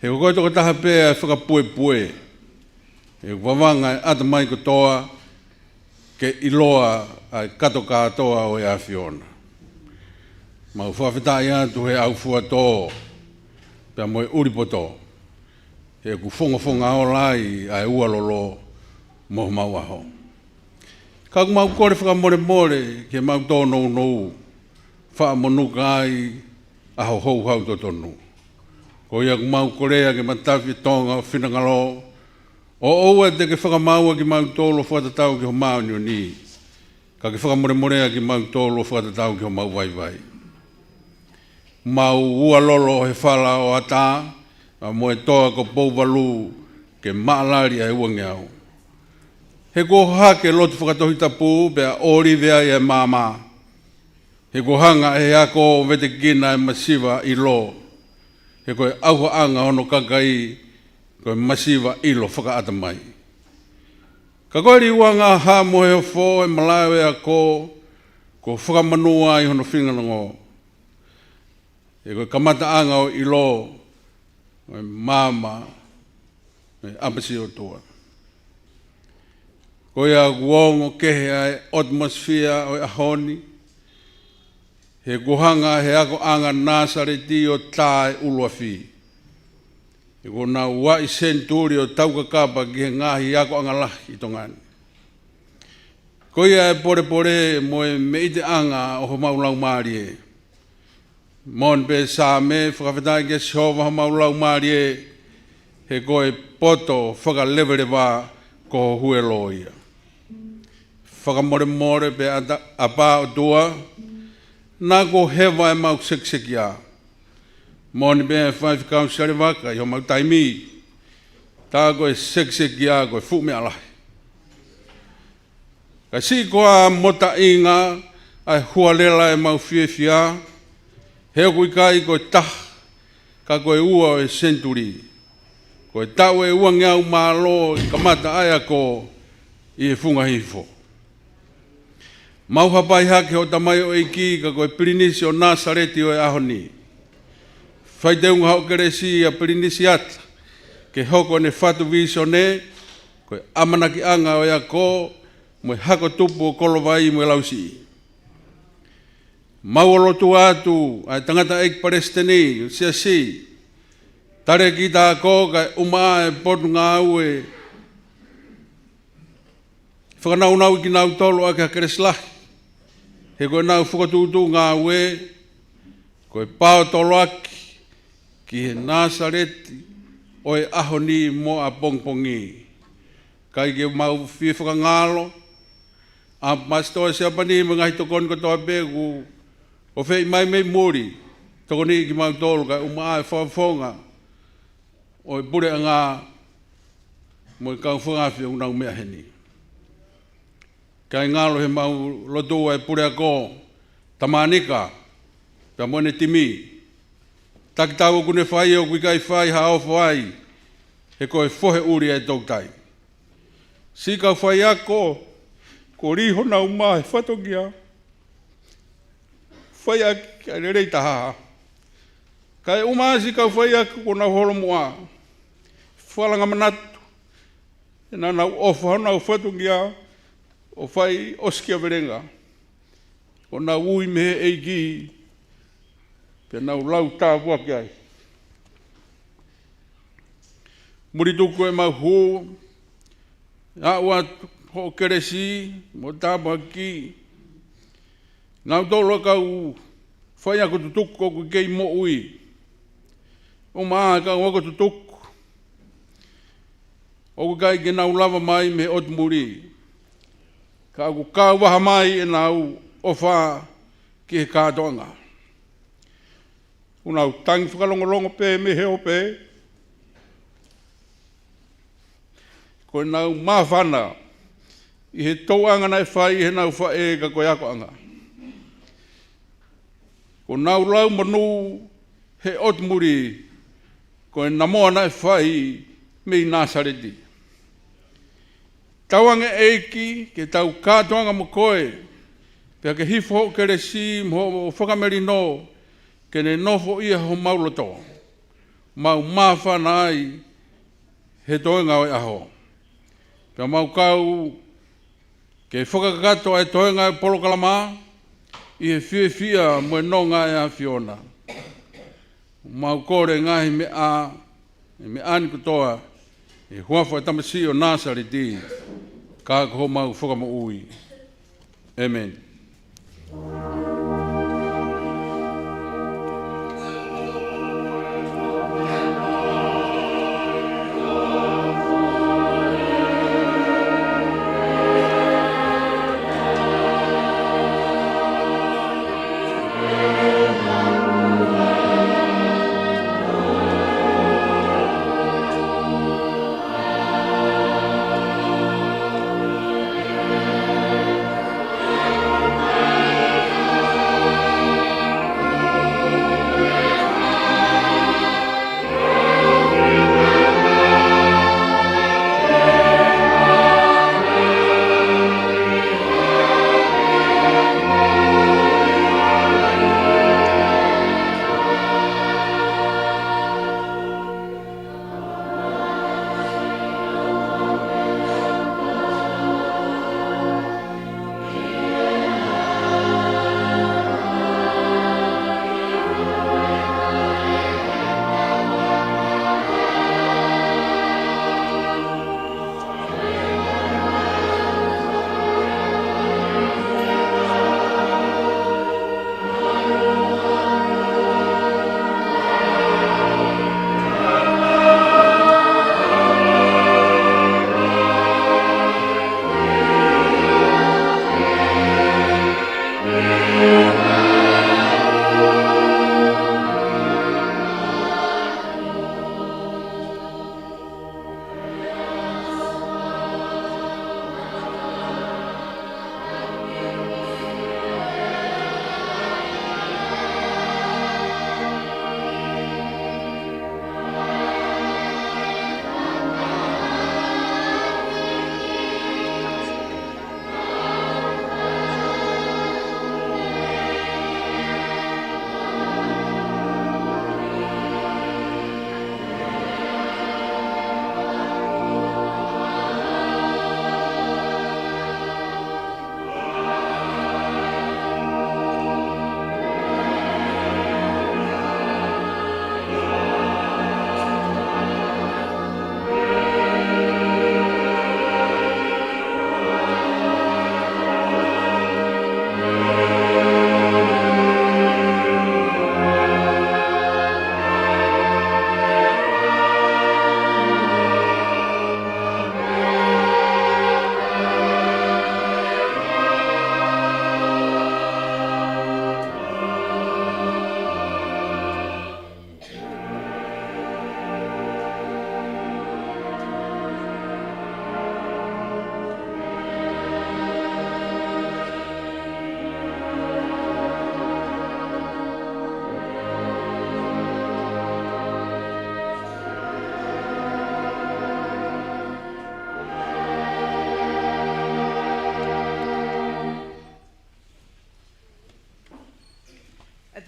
He ko koe tokotaha pē ʻa e fakapuepue. He ʻoku vavanga ʻa e ʻatamai kotoa ke ʻiloa ʻa e kato kātoa ʻo e ʻAfiona. Mau fakafetaʻi atu he ʻaufuatō, pea mo e ʻuli poto. He ʻoku fongafonga ola ai ʻa e ualolo mo homau ʻaho. Ka ʻoku mau kole fakamolemole ke mau tōnounou, faʻa monuka ai ʻa ho houhau totonu. Ko ia ʻoku mau kolea ke matafi e tonga ʻo finangalo, ʻo ʻoua te ke fakamaau ʻa kimautolu ʻo fakatatau ki ho māʻoniʻoni, ka ke fakamolemoleʻi ʻa kimautolu ʻo fakatatau ki homau vaivai. Mau ualolo he fala ʻo ʻatā, ʻa mo e toa ko Pouvalu ke maʻalali ʻa e uangeau. He kuo hake lotu fakatohitapu pea ʻōlive ai ʻa e maama. He kuo hanga ʻe he ako ʻo vetekina ʻa e masiva ʻilo. He ko e ʻauhaʻanga hono kakai, ko e masiva ʻilo fakaʻatamai. Ka ko e liuanga hā mo e ofo ʻo e malaʻe ʻo e ako, kuo fakamonū ai hono fingalongo. He ko e kamataʻanga ʻo e ʻilo, ʻo e maama, ʻo e ʻapisiʻi ʻOtua. Ko ia kuo ongo kehe ʻa e ʻatimosifia ʻo e ʻaho ni, he kuo hanga ʻe he akoʻanga Nāsaleti ʻo tā e ʻuluafi. He kuo nau uaʻi senituli ʻo taukakapa ki he ngaahi akoʻanga lahi ʻi Tonga ni. Ko ia ʻa e polepole mo e meʻiteʻanga ʻo homau laumālie. Moʻoni pē Saame, fakafetaʻi kia Sihova homau laumālie, he ko e poto fakaleveleva ko ho huelo ia. Fakamolemole pē ʻa ta-, ʻApā ʻOtua, naʻa kuo heva ʻemau sekisekia. Moʻoni pē Faifekau Salevaka ʻi homau taimi, tā ko e sekisekia ko e fuʻu meʻa lahi. Ka siʻi koā mo taʻinga ʻa e hualela ʻemau fiefia, he ʻoku ʻikai ko e taha ka ko e ua ʻo e senituli. Ko e taʻu ʻe uangeau mā ua ʻi he kamata ʻa e ako ʻi he Funga Hihifo. Mau hapai hake hoʻo tamaioʻeiki ka ko e Pilinisi ʻo Nāsaleti ʻo e ʻaho ni. Fai teunga hoʻo kelesi ʻa Pilinisi Ata ke hoko ʻene fatu vīsone, ko e ʻamanakiʻanga ʻo e ako mo e hako tupu ʻo Kolovai mo e Lausiʻi. Mau ʻoatu atu ʻa e tangataʻeiki palesiteni ʻo e Siasi, talēkita ako kae ʻumaʻā e potungāue, fakanaunauʻi kinautolu ʻaki ha kelesi lahi. He ko ʻenau fokotuʻutuʻu ngāue ko e paotoloaki ki he Nāsaleti ʻo e ʻaho ni mo ʻapongipongi. ʻIkai ke mau fie fakangalo, ʻa Pasitō Siapani mo e ngaahi tokoni kotoa pē kuo feʻi mai mei muli, tokoniʻi kimautolu kae ʻumaʻā e fakafofonga ʻo e puleʻanga mo e kau fakaafe ʻoku nau meʻa heni. ʻIkai ngalo he mau lotu ʻa e puleako, Tamanika, pea mo ʻene timi. Takitaha ʻoku ne fai ʻoku ʻikai fai ha ofo ai, he ko e fohe ʻuli ʻa e toutai. Siʻi kau faiako, kuo lī honau mā he fatongia, fai ʻaki ʻa e lelei taha. Kae ʻumaʻā siʻi kau faiako kuo nau holomuʻa, falanga manatu, he naʻa nau ʻofa honau fatongia ʻo fai ʻosikiavelenga. ʻO nau ui mei he ʻEiki, pea nau lau tāpuaki ai. Muli tuku ʻemau hū, aʻu atu hoʻo kelesi mo e tāpuaki. Nautolu ʻa e kau faiako tutuku ʻoku kei moʻui, ʻumaʻā e kau ako tutuku ʻoku ʻikai ke nau lava mai mei he ʻotu muli, ka ʻoku kau vaha mai ʻenau ʻofa ki he kātoanga. ʻOku nau tangi fakalongolongo pē mei he ope, ko ʻenau māfana ʻi he tōʻonga naʻe fai ʻe heʻenau faʻē ka ko e akoʻanga. Ko ʻenau lau monū he ʻotu muli, ko e namoa naʻe fai mei Nāsaleti. Tauange ʻEiki ke tau kātoanga mo koe, pea ke hifo hoʻo kelesi mo hoʻo fakamelino, ke ne nofoʻia homau loto, mau māfana ai he toenga ʻo e ʻaho. Pea mau kau ke fakakakato ʻa e toenga ʻo e polokalama ʻi he fiefia mo e nonga ʻa e ʻAfiona. Mau kole ngaahi meʻa, ʻa e meʻa ni kotoa, ʻi he huafa ʻo e tamasiʻi ʻo Nāsaleti, ka ko homau Fakamoʻui. ʻĒmeni.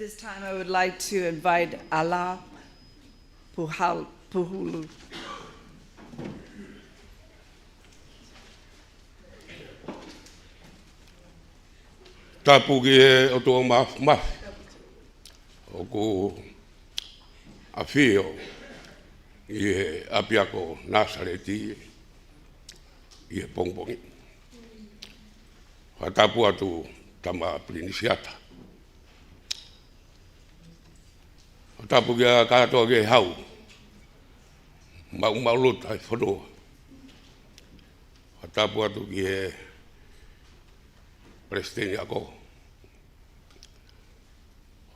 This time I would like to invite Ala Puhal-, Puhulu. Tapu ki he ʻOtua Māfimafi, ʻoku ʻafio ʻi he ʻapiako Nāsaleti ʻi he pongipongi. Fakatapu atu Tama Pilinisiata. Fakatapu kia kātoa ki he hau maʻumaʻuluta ʻi he fonua. Fakatapu atu ki he Palesiteni ako.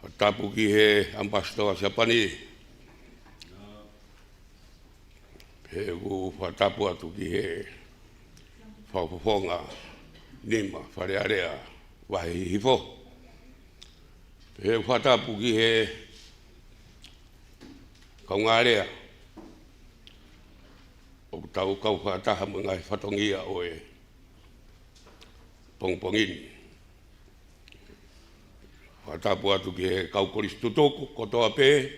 Fakatapu ki he ʻAmipasitoa Siapani. Pea ʻoku fakatapu atu ki he Fakafofonga Nima Fale Alea Vahe Hihifo. Pea ʻoku fakatapu ki he kaungālea ʻoku tau kau fakataha mo e ngaahi fatongia ʻo e pongipongi ni. Fakatapu atu ki he kau kolisi tutuku kotoa pē,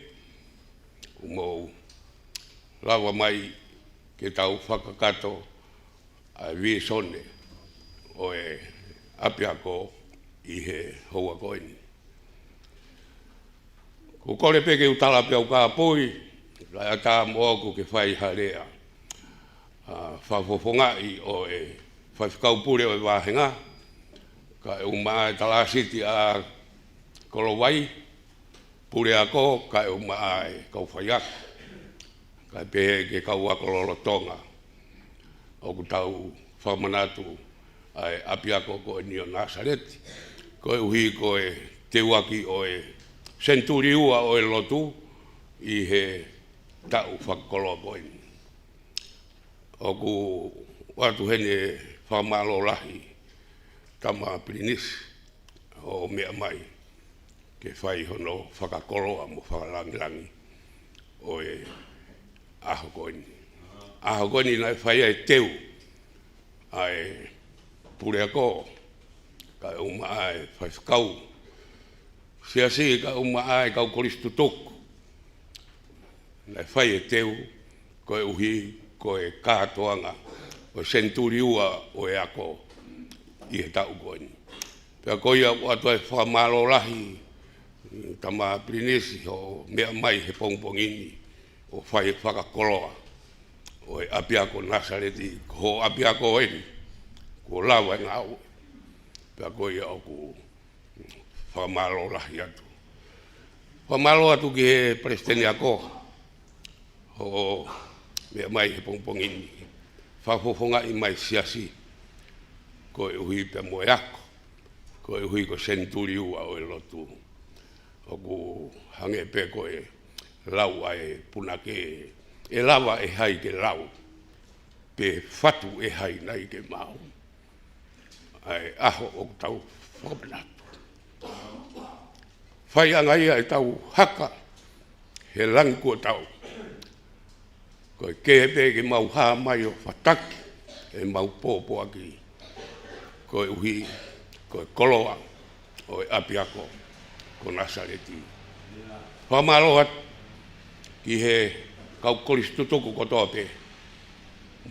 ʻoku mou lava mai ke tau fakakakato ʻa e vīsone ʻo e ʻapiako ʻi he houa ko eni. ʻOku ou kole pē ke u tala pē ʻeku kāpui, kae ʻatā moʻoku ke fai ha lea ʻa e fakafofongaʻi ʻo e faifekau pule ʻo e vāhenga, kae ʻumaʻā e talāsiti ʻa Kolovai, puleako, kae ʻumaʻā e kau faiako, kae pehē ki he kau ako lolotonga ʻoku tau fakamanatu ʻa e ʻapiako ko eni ʻo Nāsaleti, koeʻuhi ko e teuaki ʻo e senituli ua ʻo e lotu ʻi he taʻu fakakoloa ko eni. ʻOku ʻoatu heni e fakamālō lahi Tama Pilinisi hoʻo meʻa mai ke fai hono fakakoloa mo fakalāngilangi ʻo e ʻaho ko eni. ʻAho ko eni naʻe fai ai e teu ʻa e puleako, kae ʻumaʻā e faifekau siasi, kae ʻumaʻā e kau kolisi tutuku. Naʻe fai e teu koeʻuhi ko e kātoanga ʻo e senituli ua ʻo e ako ʻi he taʻu ko eni. Pea ko ia ʻoku ʻoatu ai e fakamālō lahi Tama Pilinisi hoʻo meʻa mai he pongipongi ni ʻo fai e fakakoloa ʻo e ʻapiako Nāsaleti, ko hoʻo ʻapiako eni, kuo lava e ngāue. Pea ko ia ʻoku fakamālō lahi atu. Fakamālō atu ki he Palesiteni ako hoʻo meʻa mai he pongipongi ni, fakafofongaʻi mai e siasi koeʻuhi pea mo e ako, koeʻuhi ko e senituli ua ʻo e lotu. ʻOku hangē pē ko e lau ʻa e punake, ʻe lava ʻe hai ke lau, pe fatu ʻe hai nai ke maʻu ʻa e ʻaho ʻoku tau fakamanatu. Faiʻanga ia ʻetau haka he langi kuo tau. Ko e kehe pē ke mau hā mai ʻo fataki ʻemau pōpoaki koeʻuhi ko e koloa ʻo e ʻapiako ko Nāsaleti. Fakamālō atu ki he kau kolisi tutuku kotoa pē.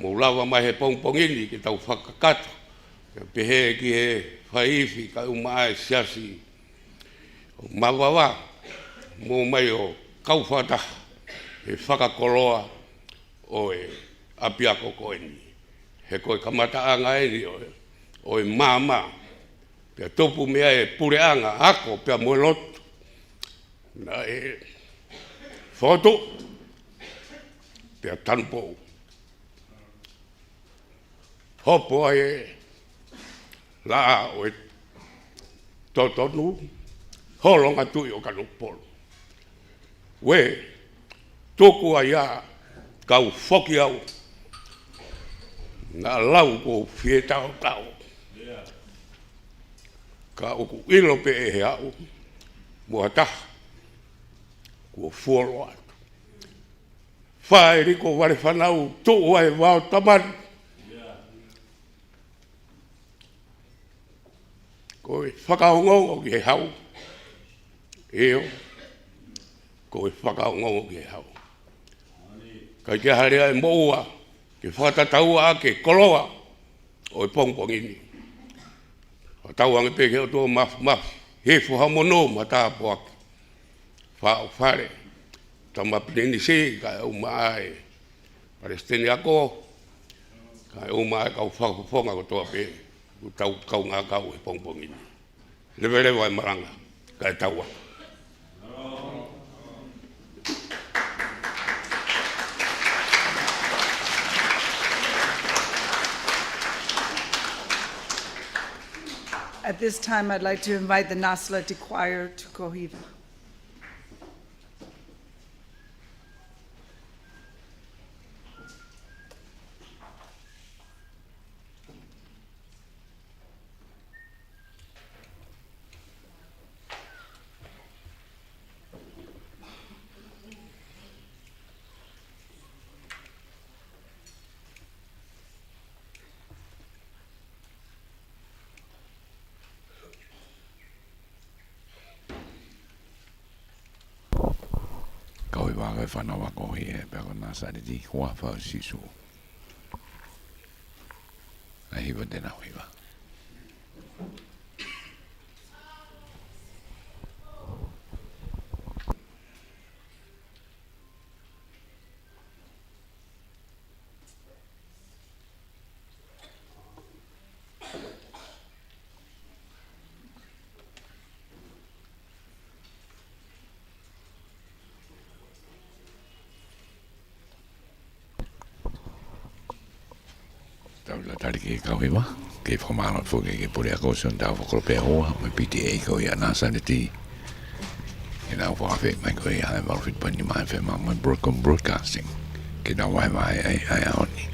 Mou lava mai he pongipongi ni ke tau fakakakato, kae pehē ki he faifi kae ʻumaʻā e siasi ʻo Mavava, mou ō mai ʻo kau fakataha he fakakoloa ʻo e ʻapiako ko eni. He ko e kamataʻanga eni ʻo e, ʻo e maama, pea tupu mei ai e puleʻanga ako pea mo e lotu. Naʻe fotu pea tanupou. Hopo ai e laʻā ʻo e totonu, Holonga Tuʻi ʻo Kanokupolu. Ue, tuku ai ā kau foki au, naʻa lau kuo u fie taotao. Ka ʻoku ʻilo pē ʻe he aʻu mo ha taha kuo fuoloa atu. Fai liko vale fanau tuʻu ai vao tamani. Ko e fakaongoongo ki he hau, ʻIo, ko e fakaongoongo ki he hau. Kae ʻikai ke hale ai moʻua, ke fakatataua ʻa e koloa ʻo e pongipongi ni. Fakatauange pē ki he ʻOtua Māfimafi, he foha mono ma tāpuaki. Faʻu fale, tama pilinisi, kae ʻumaʻā e palesiteni ako, kae ʻumaʻā e kau fakafofonga kotoa pē, ʻoku tau kaungā kau he pongipongi ni. Leveleva e malanga, kae tau ā. At this time, I'd like to invite the Nā Sāliti Choir to Ko Hiva. Ko Hiva, ko e fānau ako ʻi he pea ko Nā Sāliti, huafa ʻo Sīsū. ʻA e hiva te nau hiva. Tau la tali ki he kau hiva, ke fakamālō foki ki he puleako ʻo Sione Taufa Kolope ʻUluaki mo e P T A ko ia Nā Sāliti. Ke nau fakafeʻiloaki mai ko ia ʻa e valu fitu poini nima F M mo e Broadcom Broadcasting. Ke nau vahevahe ai ʻa e ʻaho ni.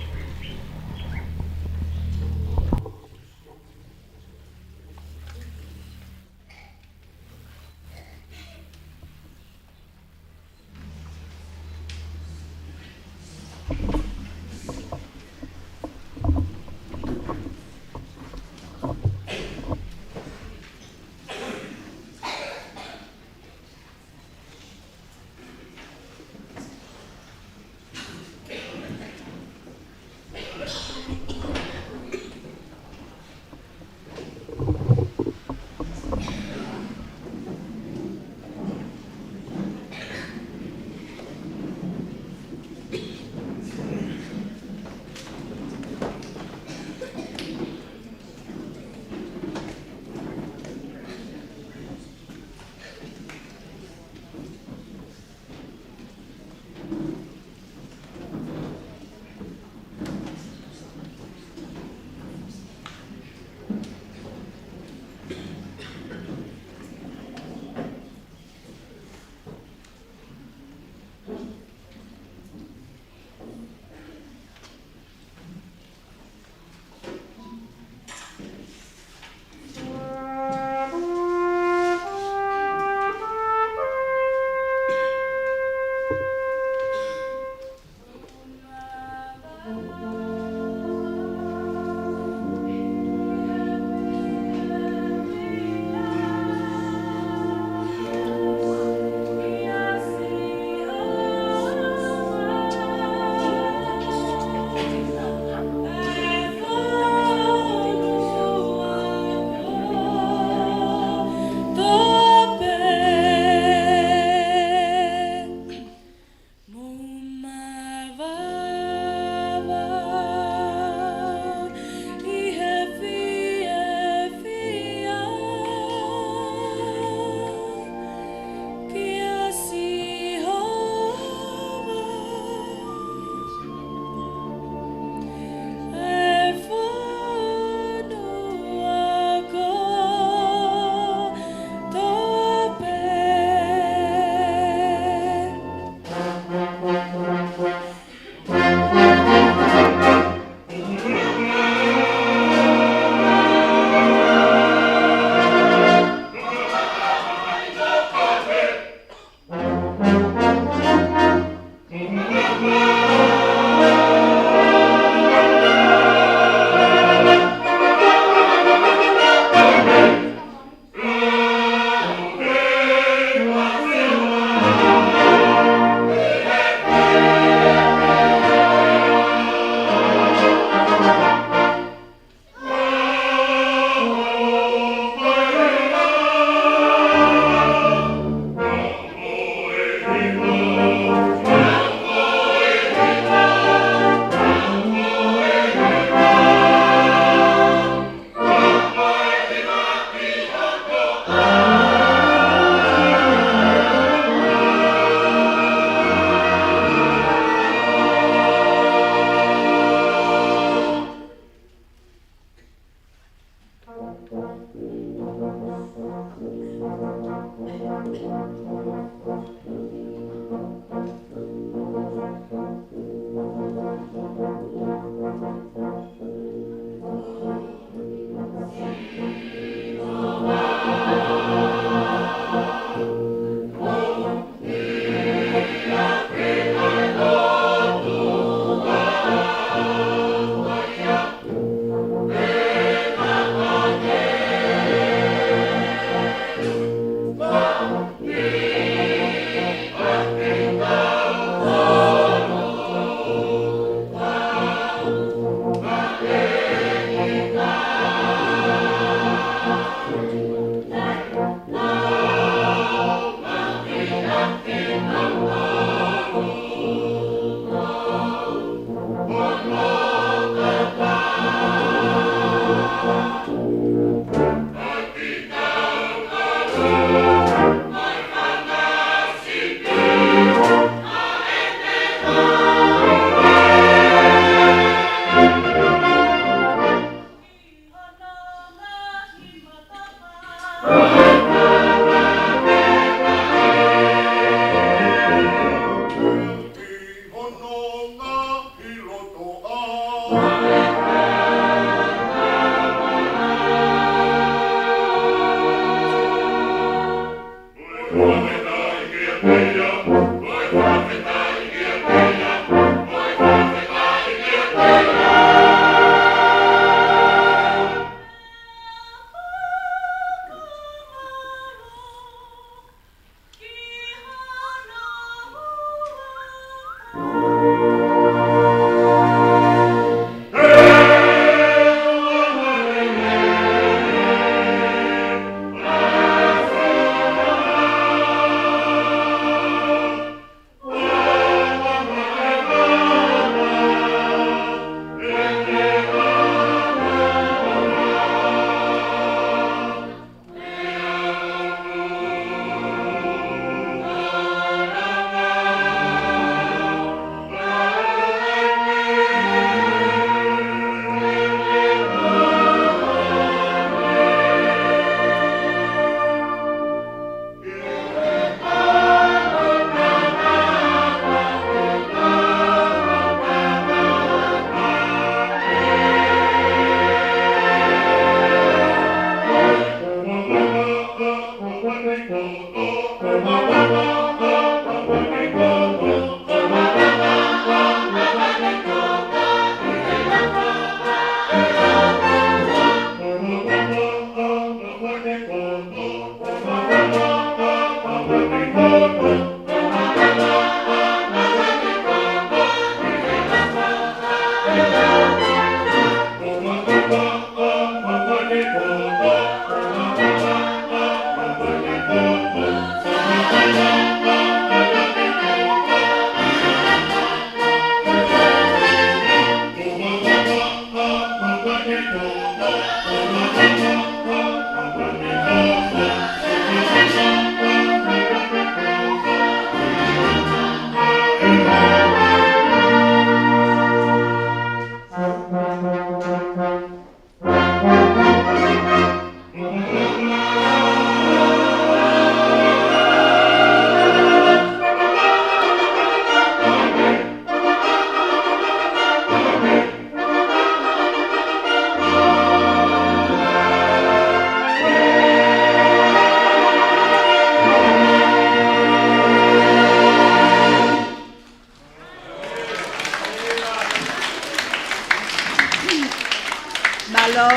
Alo,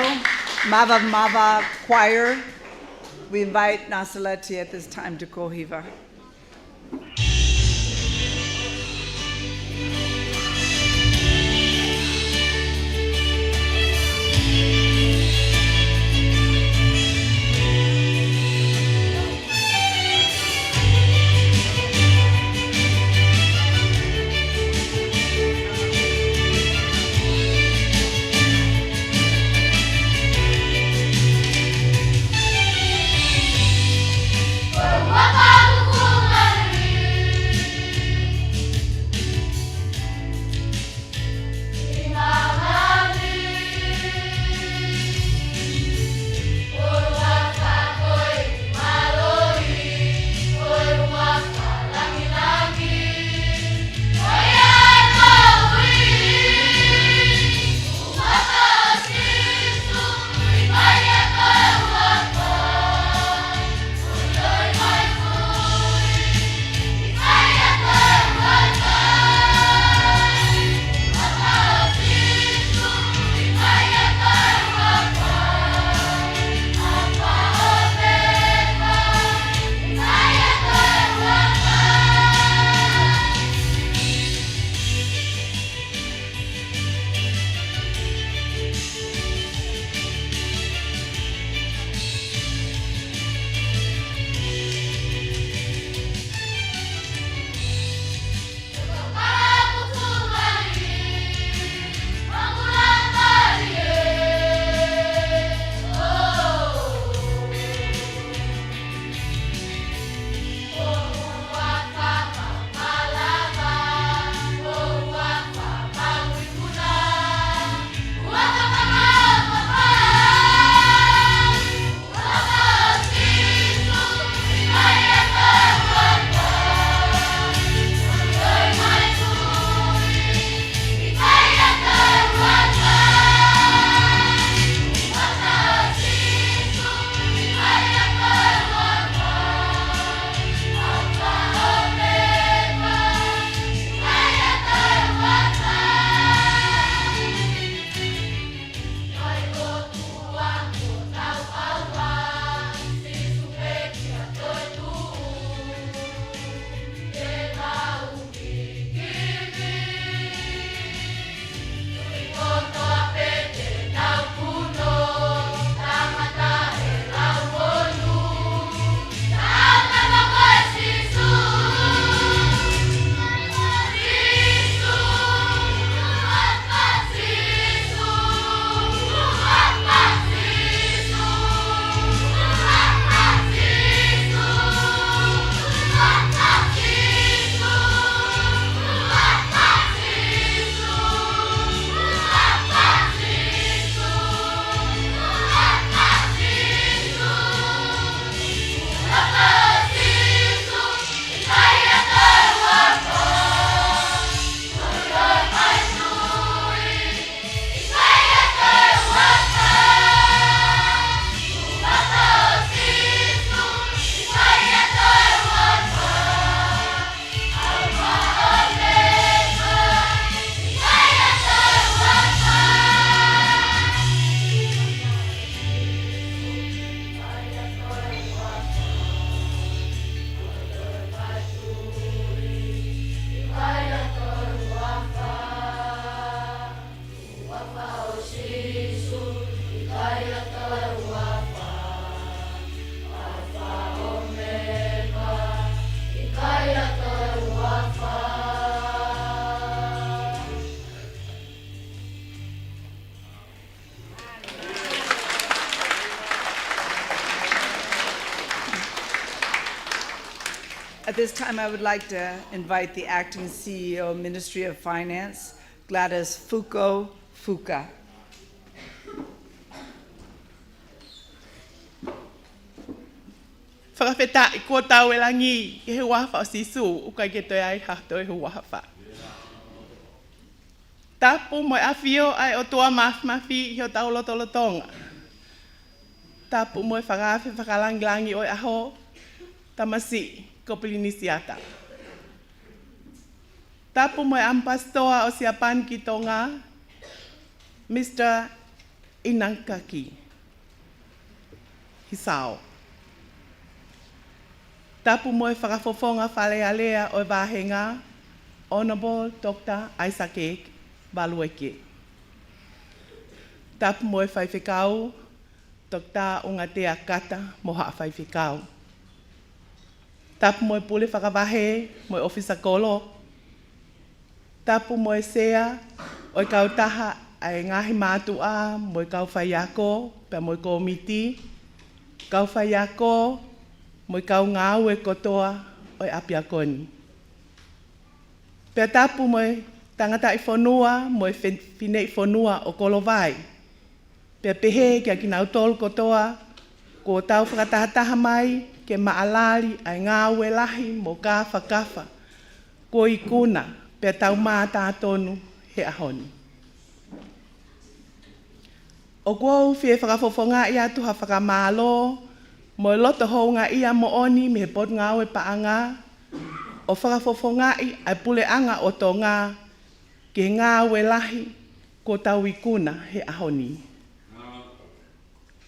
Mava Mava Choir. We invite Nasaleti at this time to kōhiva. At this time, I would like to invite the acting C E O, Ministry of Finance, Gladys Fuko Fuka. Fakafetaʻi kuo tau ʻi langi ki he huafa ʻo Sīsū, ʻoku ʻikai ke toe ai ha toe huafa. Tapu mo e ʻafio ʻa e ʻOtua Māfimafi ʻi hotau lotolotonga. Tapu mo e fakaafe fakalāngilangi ʻo e ʻaho, tamasiʻi ko Pilinisiata. Tapu mo e ʻAmipasitoa ʻo Siapani ki Tonga, Mr Inangaki Hisao. Tapu mo e Fakafofonga Fale Alea ʻo e Vāhenga, Honourable Doctor Isaac Valueke. Tapu mo e Faifekau, Doctor ʻUngatea Kata mo haʻa faifekau. Tapu mo e Pule Fakavahe mo e ʻOfisa Kolo. Tapu mo e Sea ʻo e kautaha ʻa e ngaahi mātuʻa mo e kau faiako, pea mo e kōmiti, kau faiako mo e kau ngāue kotoa ʻo e ʻapiako ni. Pea tapu mo e tangataʻi fonua mo e fen-, fineʻi fonua ʻo Kolovai. Pea pehē kia kinautolu kotoa kuo tau fakatahataha mai ke maʻalali ʻa e ngāue lahi mo kāfakafa kuo ikuna pea tau mātā tonu he ʻaho ni. ʻOku ou fie fakafofongaʻi atu ha fakamālō mo e loto houngaʻia moʻoni mei he Potungāue Paʻanga, ʻo fakafofongaʻi ʻa e Puleʻanga ʻo Tonga ki he ngāue lahi kuo tau ikuna he ʻaho ni.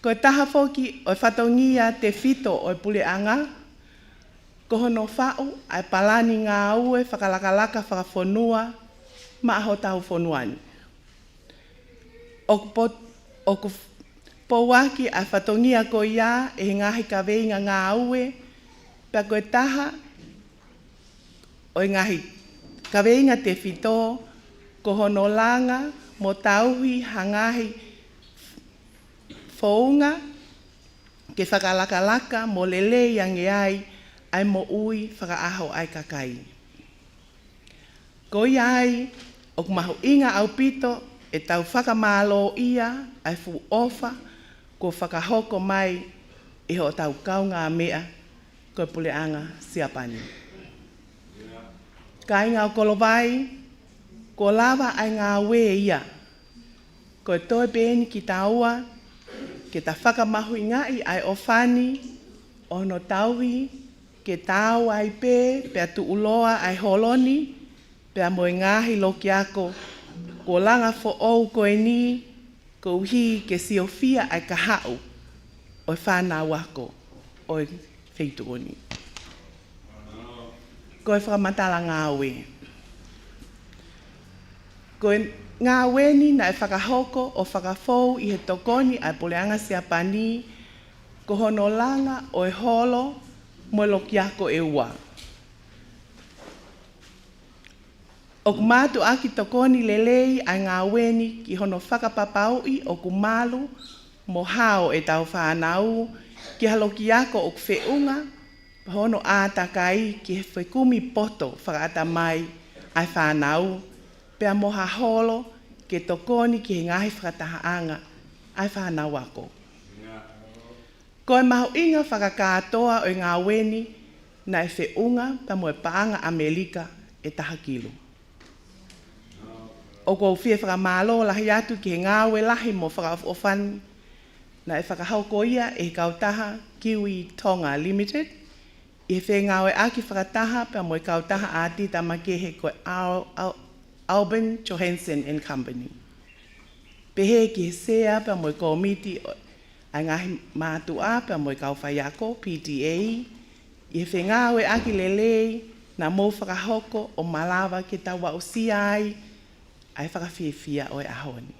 Ko e taha foki ʻo e fatongia tefito ʻo e Puleʻanga, ko hono faʻu ʻa e palani ngāue fakalakalaka fakafonua maʻa hotau fonua ni. ʻOku po-, ʻoku f-, pouaki ʻa e fatongia ko ia ʻe he ngaahi kaveinga ngāue, pea ko e taha ʻo e ngaahi kaveinga tefito, ko hono langa mo tauhi ha ngaahi founga ke fakalakalaka mo lelei ange ai ʻa e moʻui fakaʻaho ʻa e kakai. Ko ia ai, ʻoku mahuʻinga ʻaupito ʻetau fakamālōʻia ʻa e fuʻu ʻofa kuo fakahoko mai ʻe hotau kaungāmeʻa ko e Puleʻanga Siapani. Kāinga ʻo Kolovai, kuo lava ʻa e ngāue ia. Ko e toe pē eni kitaua ke ta fakamahuʻingaʻi ʻa e ʻofa ni ʻo hono tauhi ke taau ai pē pea tuʻuloa ʻa e holo ni, pea mo e ngaahi lokiako kuo langa foʻou ko eni, koeʻuhi ke siofia ʻa e kahaʻu ʻo e fānau ako ʻo e feituʻu ni. Ko e fakamatala ngāue. Ko e ngāue ni naʻe fakahoko ʻo fakafou ʻi he tokoni ʻa e Puleʻanga Siapani, ko hono langa ʻo e holo mo e lokiako ʻe ua. ʻOku mātuʻaki tokoni lelei ʻa e ngāue ni ki hono fakapapauʻi ʻoku malu mo hao ʻetau fānau ki ha lokiako ʻoku feʻunga pea hono ʻātakai ki he fekumi poto fakaʻatamai ʻa e fānau, pea mo ha holo ke tokoni ki he ngaahi fakatahaʻanga ʻa e fānau ako. Ko e mahuʻinga fakakātoa ʻo e ngāue ni naʻe feʻunga pea mo e paʻanga ʻAmelika ʻe taha kilu. ʻOku ou fie fakamālō lahi atu ki he ngāue lahi mo fakaʻofoʻofa ni naʻe fakahoko ia ʻe he kautaha Kiwi Tonga Limited, ʻi he fengāueʻaki fakataha pea mo e kautaha ʻātita makehe ko e Al-, Al-, Albin Johansen and Company. Pehē ki he Sea pea mo e kōmiti ʻo, ʻa e ngaahi mātuʻa pea mo e kau faiako, P T A, ʻi he fengāueʻaki lelei naʻa mou fakahoko ʻo malava ke tau aʻusia ai ʻa e fakafiefia ʻo e ʻaho ni.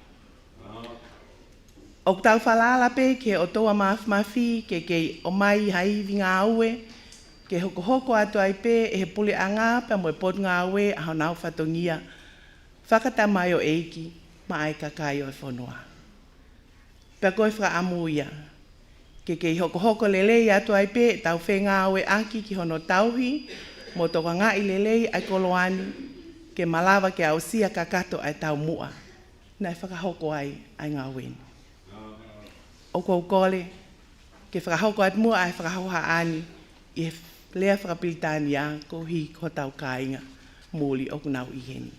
ʻOku tau falala pē ki he ʻOtua Māfimafi ke kei ʻomai ha ivi ngāue ke hokohoko atu ai pē ʻe he Puleʻanga pea mo e Potungāue ʻa honau fatongia fakatamaioʻeiki maʻa e kakai ʻo e fonua. Pea ko e fakaʻamu ia ke kei hokohoko lelei atu ai pē ʻetau fengāueʻaki ki hono tauhi mo tokangaʻi lelei ʻa e koloa ni ke malava ke aʻusia kakato ʻa e taumuʻa naʻe fakahoko ai ʻa e ngāue ni. ʻOku ou kole ke fakahoko atu muʻa ʻa e fakahohaʻa ni ʻi he lea fakapilitānia koeʻuhi ko hotau kāinga muli ʻoku nau ʻi heni.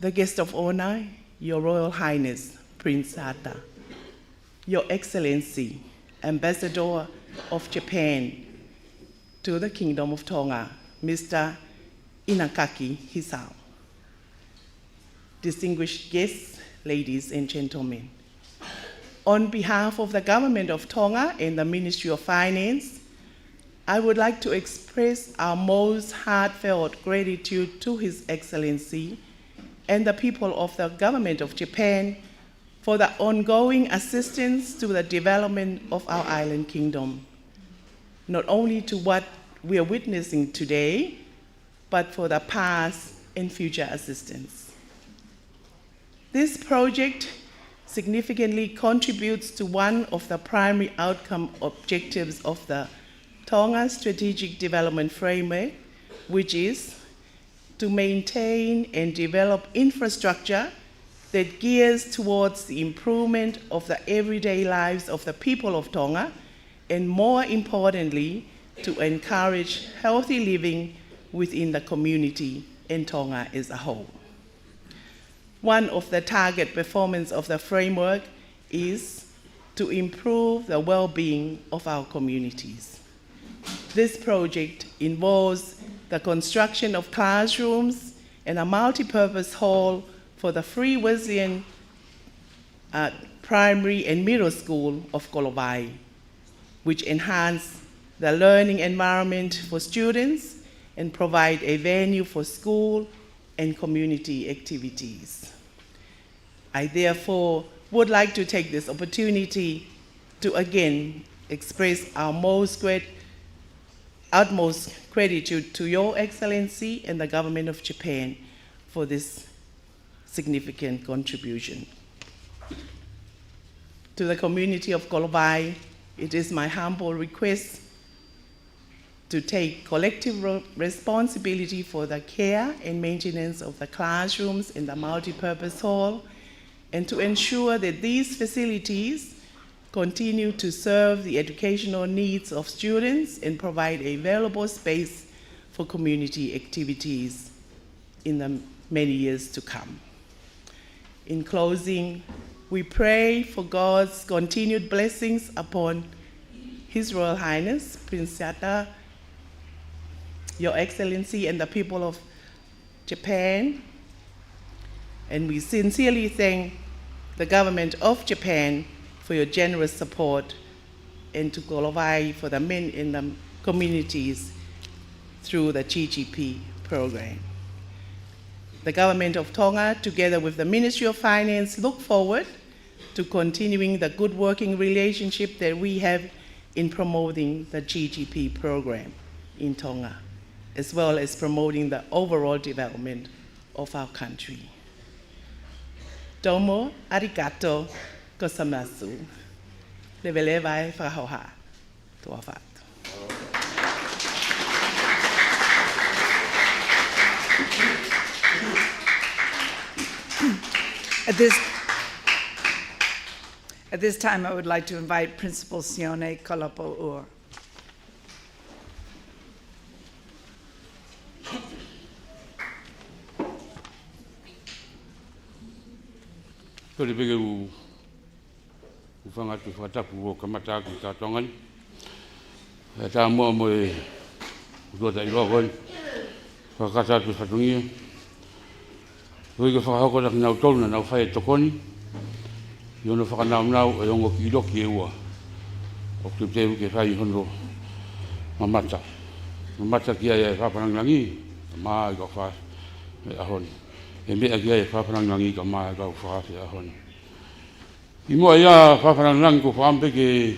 The guest of honor, Your Royal Highness, Prince Arthur. Your Excellency, Ambassador of Japan to the Kingdom of Tonga, Mister Inakaki Hisao. Distinguished guests, ladies and gentlemen. On behalf of the Government of Tonga and the Ministry of Finance, I would like to express our most heartfelt gratitude to His Excellency and the people of the Government of Japan for the ongoing assistance to the development of our island kingdom, not only to what we are witnessing today, but for the past and future assistance. This project significantly contributes to one of the primary outcome objectives of the Tonga Strategic Development Framework, which is to maintain and develop infrastructure that gears towards the improvement of the everyday lives of the people of Tonga, and more importantly, to encourage healthy living within the community and Tonga as a whole. One of the target performance of the framework is to improve the well-being of our communities. This project involves the construction of classrooms and a multi-purpose hall for the Free Wesleyan, uh, Primary and Middle School of Kolovai, which enhance the learning environment for students and provide a venue for school and community activities. I therefore would like to take this opportunity to again express our most great, utmost gratitude to Your Excellency and the Government of Japan for this significant contribution. To the community of Kolovai, it is my humble request to take collective ro-, responsibility for the care and maintenance of the classrooms in the multipurpose hall, and to ensure that these facilities continue to serve the educational needs of students and provide a valuable space for community activities in the many years to come. In closing, we pray for God's continued blessings upon His Royal Highness Prince Yata, Your Excellency, and the people of Japan. And we sincerely thank the government of Japan for your generous support and to Kolovai for the men in the communities through the G G P program. The Government of Tonga, together with the Ministry of Finance, look forward to continuing the good working relationship that we have in promoting the G G P program in Tonga, as well as promoting the overall development of our country. Domo arigato gozaimasu. Leveleva e fakahoha. Tuʻa ʻofa atu. At this, at this time, I would like to invite Principal Sione Kalapoʻua. Kole pē ke u, u hūfanga atu he fakatapu kuo kamata ʻaki ʻi he kātoanga ni. ʻE tā muʻa mo e ʻOtua taʻeʻiloa ko eni. Fakakakato atu e fatongia. Koeʻuhi ko e fakahoko ʻa kinautolu naʻa nau fai e tokoni ʻi hono fakanaunau e ongo kiʻi loki ʻe ua ʻoku teuteu ke fai hono mamata. Mamata ki ai e Fakafanangilangi, kae ʻumaʻā e kau fakafe he ʻaho ni. ʻE meʻa ki ai e Fakafanangilangi kae ʻumaʻā e kau fakafe he ʻaho ni. ʻI muʻa ia Fakafanangilangi, ʻoku ou fakaʻamu pē ke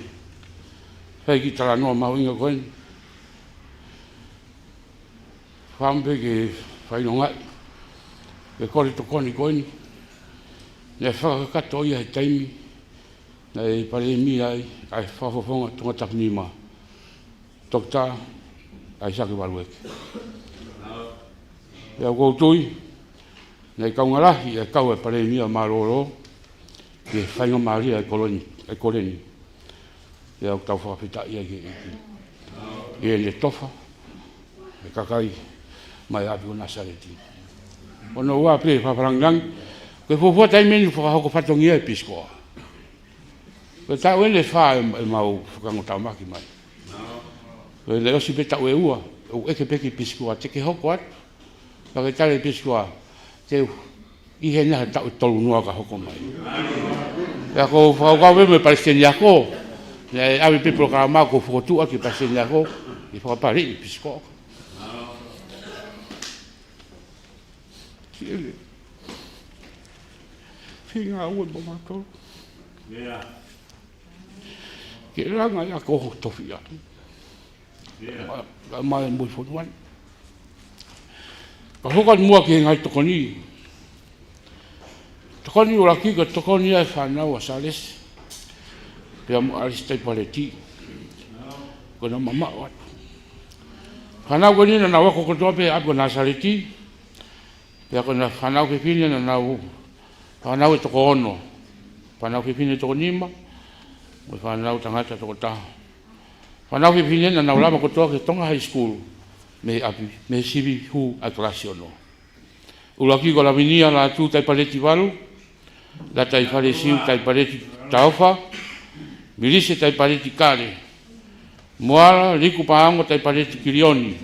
fai e kiʻi talanoa mahuʻinga ko eni. Fakaʻamu pē ke fanongoʻi e kole tokoni ko eni. Naʻe fakakakato ia he taimi naʻe Palēmia ai ʻa e Fakafofonga Tongatapu Nima, Toketā ʻAisake Valueke. Pea ʻoku ou tui naʻe kaunga lahi e kau e Palēmia mālōlō ki he faingamālie ʻa e kole ni, ʻa e kole ni. Pea ʻoku tau fakafetaʻi ai ki he ʻEiki ʻi heʻene tofa e kakai mai ʻapi ko Nāsaleti. Hono ua pē Fakafanangilangi, ko e fuofua taimi eni ʻoku fakahoko fatongia e Peace Corps. Ko e taʻu eni ʻe fā ʻe, ʻemau fakaongo tāmaki mai. Ko e leʻosi pē taʻu ʻe ua, ʻoku ʻeke pē ki he Peace Corps te ke hoko atu. Pea ke tali e Peace Corps, te u ʻI he ngaahi taʻu ʻe tolu noa ka hoko mai. Pea ʻoku ou fakakaukau pē mo e palesiteni ako, naʻe ʻave pē polokalama ʻoku ou fokotuʻu ʻaki e palesiteni ako, ʻi he fakapale ʻi Pisikoʻaka. Siʻele. Feinga ʻaupito mo mātou. Ke langa ia ko ho tofiʻa. Ka, ka mai mo e fonua ni. Ka hoko atu muʻa ki he ngaahi tokoni. Tokoni ʻuluaki ko e tokoni ʻa e fānau ʻa Salesi. Pea mo ʻAlisi Taipaleti. Ko ʻena mamaʻo atu. Fānau ko eni naʻa nau ako kotoa pē ʻapi ko Nāsaleti. Pea ko ʻena fānau fefine naʻa nau, fānau ʻe toko ono. Fānau fefine toko nima. Mo e fānau tangata toko taha. Fānau fefine naʻa nau lava kotoa ki he Tonga High School, mei ʻapi, mei he sivi hū ʻa e kalasi ono. ʻUluaki ko Lavinia Lātū Taipaleti Valu, Lataifale Siu Taipaleti Taofa, Milise Taipaleti Kale, Moala Liku Paongo Taipaleti Kilioni,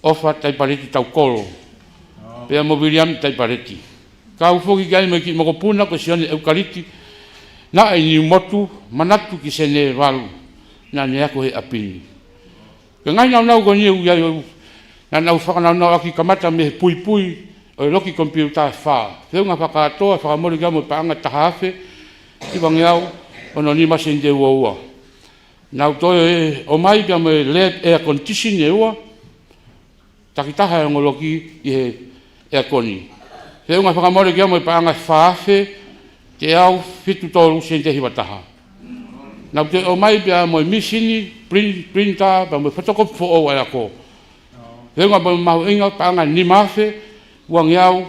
ʻOfa Taipaleti Taukolo, pea mo Viliami Taipaleti. Kau foki ki ai mo e kiʻi mokopuna ko Sione ʻEukaliti, naʻe ʻi Niumotu, manatu ki Sene Valu, naʻa ne ako he ʻapi ni. Ko e ngaahi naunau ko eni ʻoku ʻi ai ʻo, naʻa nau fakanaunau ʻaki kamata mei he puipui ʻo e loki komipiuta ʻe fā. Feʻunga fakakātoa, fakamole ki ai mo e paʻanga ʻe taha afe hivangeau ono nima sēniti ʻe ua ua. Nau toe ʻomai pea mo e lab air condition ʻe ua, takitaha e ongo loki ʻi he ʻeakoni. Feʻunga fakamole ki ai mo e paʻanga ʻe fā afe teau fitu tolu sēniti ʻe hiva taha. Nau toe ʻomai pea mo e mīsini, prin-, printer, pea mo e fotokopi foʻou ʻa e ako. Feʻunga mo e mahuʻinga paʻanga ʻe nima afe uangeau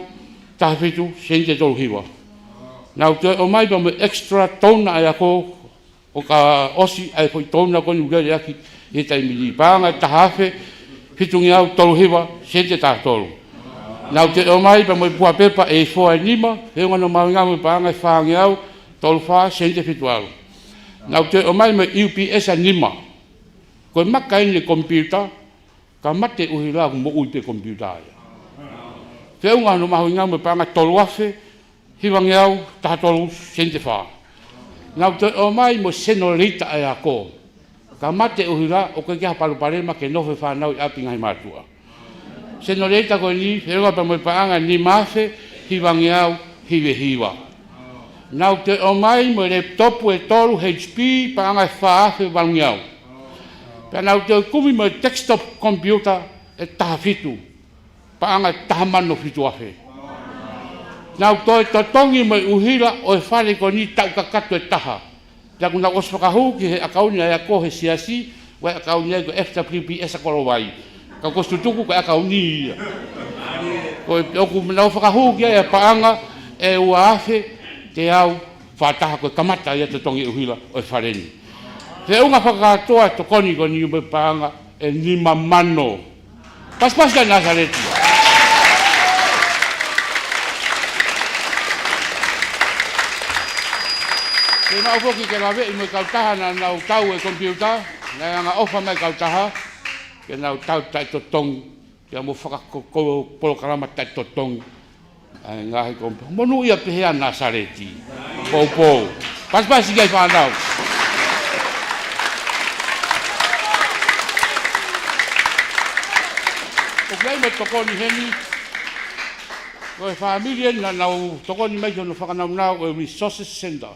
taha fitu sēniti ʻe tolu hiva. Nau toe ʻomai pea mo e extra toner ʻa e ako, ʻo ka ʻosi ʻa e foʻi toner ko eni ʻoku lele ʻaki ʻi he taimi ni, paʻanga ʻe taha afe fitungeau tolu hiva sēniti ʻe taha tolu. Nau toe ʻomai pea mo e puha pepa ʻe fā ʻe nima, feʻunga hono mahuʻinga mo e paʻanga ʻe fāngeau tolu fā sēniti ʻe fitu valu. Nau toe ʻomai mo e U P S ʻe nima. Ko e maka eni e komipiuta, ka mate ʻuhila ʻoku moʻui pē komipiuta ia. Feʻunga hono mahuʻinga mo e paʻanga ʻe tolu afe hivangeau taha tolu sēniti ʻe fā. Nau toe ʻomai mo e senileita ʻa e ako. Ka mate ʻuhila ʻoku ʻikai ke ʻi ai ha palopalema ke nofo e fānau ʻi ʻapi ngaahi mātuʻa. Senileita ko eni, feʻunga pea mo e paʻanga ʻe nima afe hivangeau hiva hiva. Nau toe ʻomai mo e laptop ʻe tolu H P, paʻanga ʻe fā afe valungeau. Pea nau toe kumi mo e desktop computer ʻe taha fitu, paʻanga ʻe taha mano fitu afe. Nau toe totongi mo e ʻuhila ʻo e fale ko eni taʻu kakato ʻe taha. Pea kuo nau ʻosi fakahū ki he ʻakauni ʻa e ako he siasi, ʻa e ʻakauni ʻa e ko F W P S ʻa Kolovai. Ka kuo ʻosi tutuku ko e ʻakauni ia. Ko e ʻoku nau fakahū ki ai ʻa e paʻanga ʻe ua afe teau fā taha, ko e kamata ia e totongi ʻuhila ʻo e fale ni. Feʻunga fakakātoa e tokoni ko eni mo e paʻanga ʻe nima mano. Pasipasi kia Nāsaleti. Ke maʻu foki ke laveʻi mo e kautaha naʻa nau tau e komipiuta, naʻe angaʻofa mai e kautaha ke nau tau taʻetotongi, pea mo fakakoko polokalama taʻetotongi. ʻA e ngaahi komipiuta. Monūʻia pehē ʻa Nāsaleti. Poupou. Pasipasi ki ai fānau. ʻOku ʻi ai mo e tokoni heni. Ko e fāmili eni naʻa nau tokoni mai ki hono fakanaunau ʻo e Resources Center.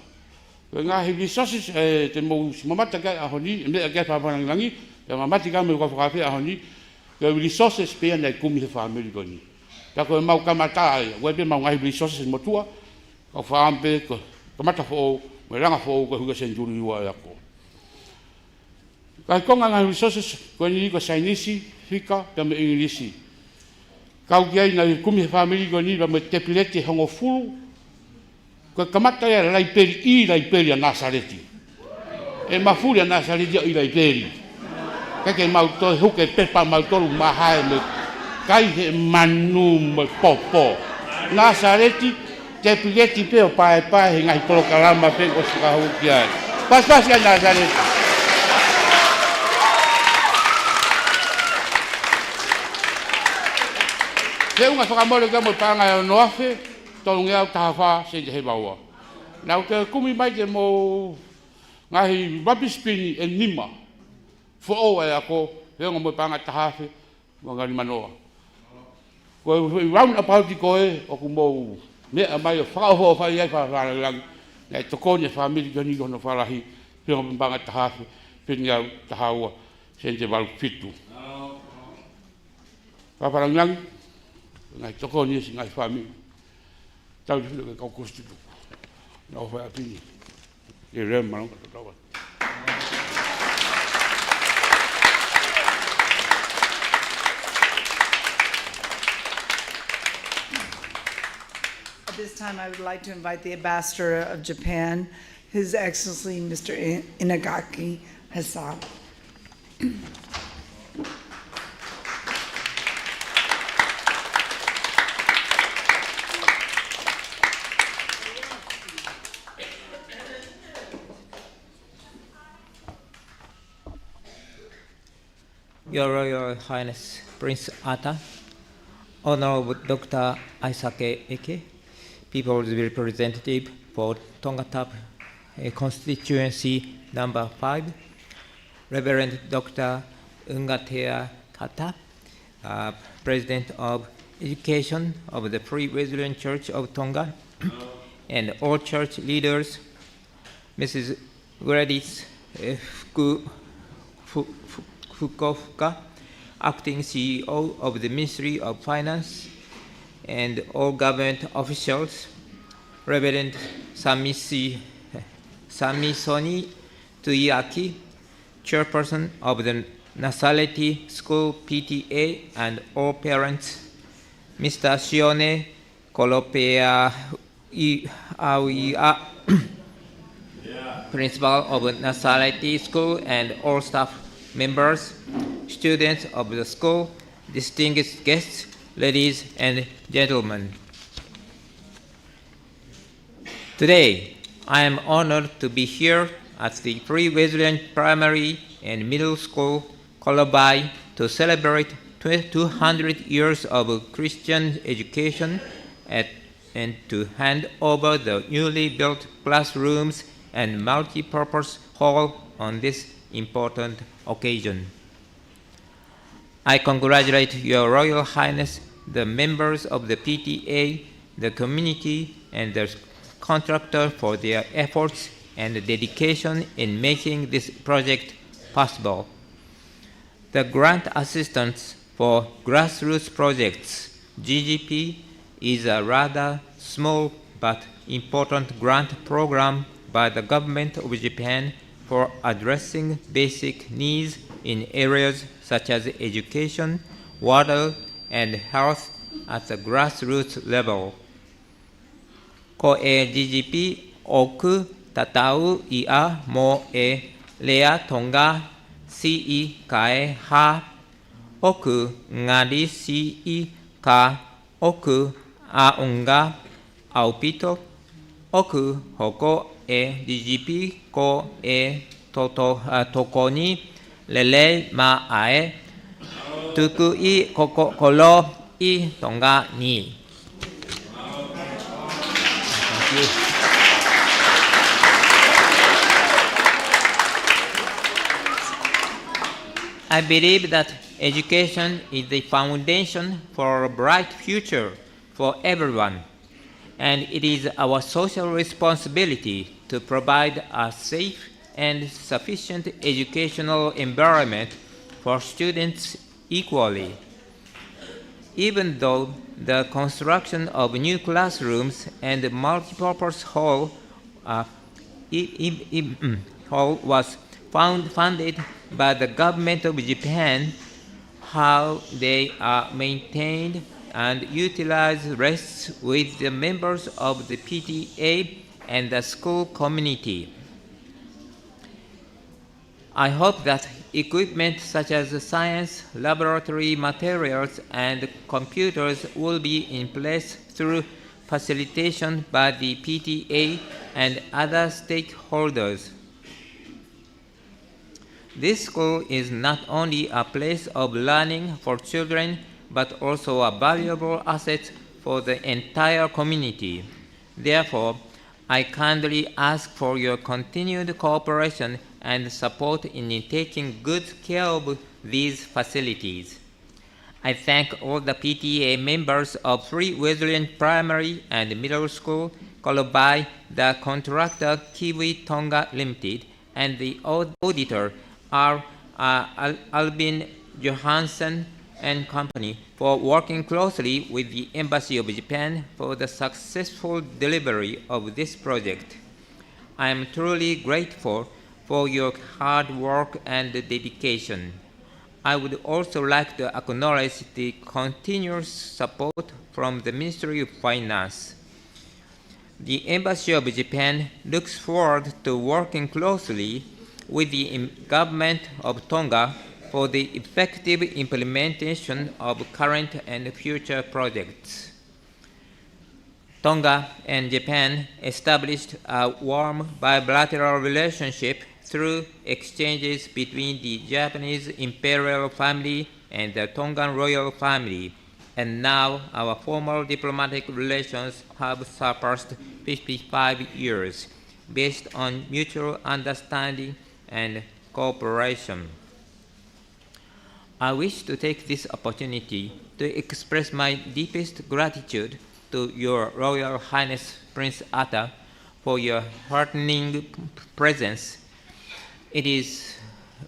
Ko e ngaahi resources, ʻe, te mou ʻosi mamata ki ai he ʻaho ni, ʻe meʻa ki ai e Paʻanga ʻo Langilangi, pea mamata ki ai mo e Kau Fakaafe he ʻaho ni, ko e resources pē ia naʻe kumi he fāmili ko eni. Pea ko ʻemau kamata ia, ʻoku ʻi ai pē ʻemau ngaahi resources motuʻa, kau fakaʻamu pē ko e kamata foʻou, mo e langa foʻou ko e hui ʻa e senituli ua ʻo e ako. Ka ko e ngaahi resources ko eni ko e Sainisi, Fika, pea mo e ʻIngilisi. Kau ki ai naʻe kumi he fāmili ko eni pea mo e tepileti ʻe hongofulu. Ko e kamata ia e laipeli, ʻi laipeli ʻa Nāsaleti. ʻE mafuli ʻa Nāsaleti ʻi laipeli. ʻIkai ke mau toe huke pepa mautolu, mahae mo e kai he manu mo e popo. Nāsaleti, tepileti pē ʻo paepae he ngaahi polokalama pē ʻoku ʻosi fakahū ki ai. Pasipasi kia Nāsaleti. Feʻunga fakamole ki ai mo e paʻanga ʻe ono afe, tolungeau taha fā sēniti ʻe valu ua. Naʻa ku toe kumi mai ke mou ngaahi rubbish bin ʻe nima. Foʻou ʻa e ako, he ongo mo e paʻanga taha afe, mo e ngali manoa. Ko e, ko e roundabout ko ē, ʻoku mou meʻa mai ʻo fakaʻofoʻofa ai Fafalangilangila, naʻe tokoni e fāmili ko eni ki hono fakalahi, he ongo mo e paʻanga taha afe, fitungofulu taha ua, sēniti ʻe valu fitu. Fafalangilangila, ngaahi tokoni ʻa e ngaahi fāmili. Tau te filo ke kau kosi tutuku. Na o fai apini. E rem malonga totau. At this time, I would like to invite the ambassador of Japan, His Excellency Mister I-, Inagaki Hisao. Your Royal Highness Prince Arthur, Honorable Doctor Isaac Eke, People's Representative for Tongatapu, eh, Constituency Number Five, Reverend Doctor Ungatea Kata, uh, President of Education of the Free Wesleyan Church of Tonga, and all church leaders, Missus Gladys, eh, Fuku-, Fu-, Fu-, Fukofuka, Acting C E O of the Ministry of Finance, and all government officials, Reverend Samisi-, Samisoni Tuiaki, Chairperson of the Nazareth School P T A, and all parents, Mister Sione Kolopea I-, Auia, Principal of Nazareth School, and all staff members, students of the school, distinguished guests, ladies and gentlemen. Today, I am honored to be here at the Free Wesleyan Primary and Middle School, Kolobai, to celebrate tw-, two hundred years of Christian education at, and to hand over the newly built classrooms and multipurpose hall on this important occasion. I congratulate Your Royal Highness, the members of the P T A, the community, and the contractor for their efforts and dedication in making this project possible. The Grant Assistance for Grassroots Projects, G G P, is a rather small but important grant program by the government of Japan for addressing basic needs in areas such as education, water, and health at the grassroots level. Ko e G G P ʻoku tatau ia mo e lea Tonga siʻi kae hā, ʻoku ngali siʻi ka ʻoku ʻaonga ʻaupito. ʻOku hoko e G G P ko e toto-, ʻa, tokoni lelei maʻa e tukuʻi ko-, ko-, kolo ʻi Tonga ni. Thank you. I believe that education is the foundation for a bright future for everyone, and it is our social responsibility to provide a safe and sufficient educational environment for students equally. Even though the construction of new classrooms and multipurpose hall, uh, i-, i-, i-, mm, hall was found, funded by the government of Japan, how they are maintained and utilized rests with the members of the P T A and the school community. I hope that equipment such as science laboratory materials and computers will be in place through facilitation by the P T A and other stakeholders. This school is not only a place of learning for children, but also a valuable asset for the entire community. Therefore, I kindly ask for your continued cooperation and support in taking good care of these facilities. I thank all the P T A members of Free Wesleyan Primary and Middle School, Kolobai, the contractor Kiwi Tonga Limited, and the aud-, auditor, R, uh, Al-, Albin Johansson and Company, for working closely with the Embassy of Japan for the successful delivery of this project. I am truly grateful for your hard work and dedication. I would also like to acknowledge the continuous support from the Ministry of Finance. The Embassy of Japan looks forward to working closely with the im-, government of Tonga for the effective implementation of current and future projects. Tonga and Japan established a warm bilateral relationship through exchanges between the Japanese imperial family and the Tongan royal family, and now our formal diplomatic relations have surpassed fifty-five years, based on mutual understanding and cooperation. I wish to take this opportunity to express my deepest gratitude to Your Royal Highness Prince Arthur for your heartening presence. It is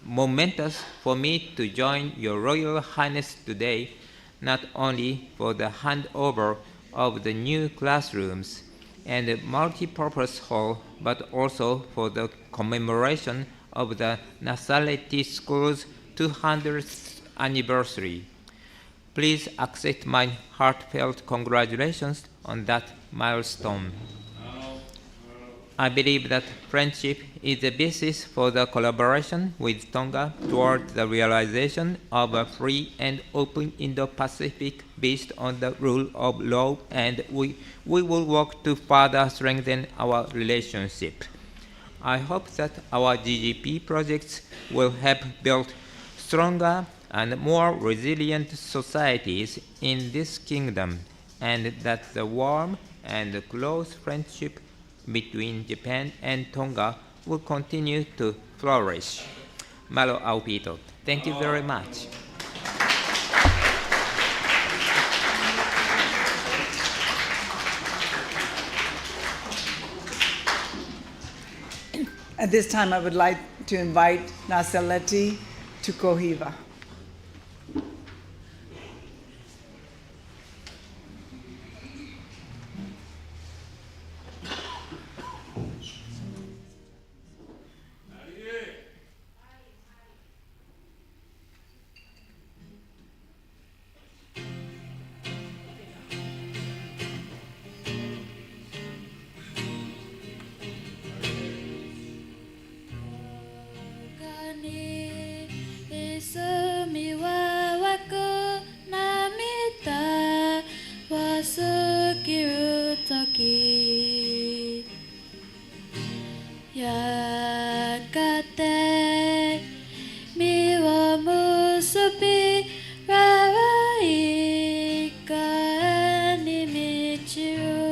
momentous for me to join Your Royal Highness today, not only for the handover of the new classrooms and the multipurpose hall, but also for the commemoration of the Nazareth School's two hundredth anniversary. Please accept my heartfelt congratulations on that milestone. I believe that friendship is the basis for the collaboration with Tonga toward the realization of a free and open Indo-Pacific based on the rule of law, and we, we will work to further strengthen our relationship. I hope that our G G P projects will help build stronger and more resilient societies in this kingdom, and that the warm and close friendship between Japan and Tonga will continue to flourish. Mālō ʻaupito. Thank you very much. At this time, I would like to invite Naseleti Tukuhiva. Kani isumi wawako namita wasukiru toki. Yakate miwa musupi rawa ika ni michiru.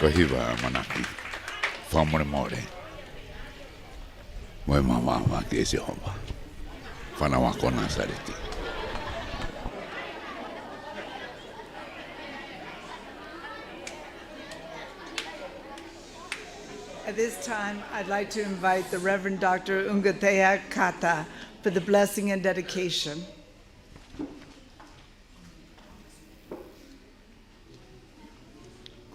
Ko e hiva ʻa e ʻamanaki. Fakamolemole. Mo e maama ki he Sihova. Fānau ako ʻa Nāsaleti. At this time, I'd like to invite the Reverend Doctor Ungatea Kata for the blessing and dedication.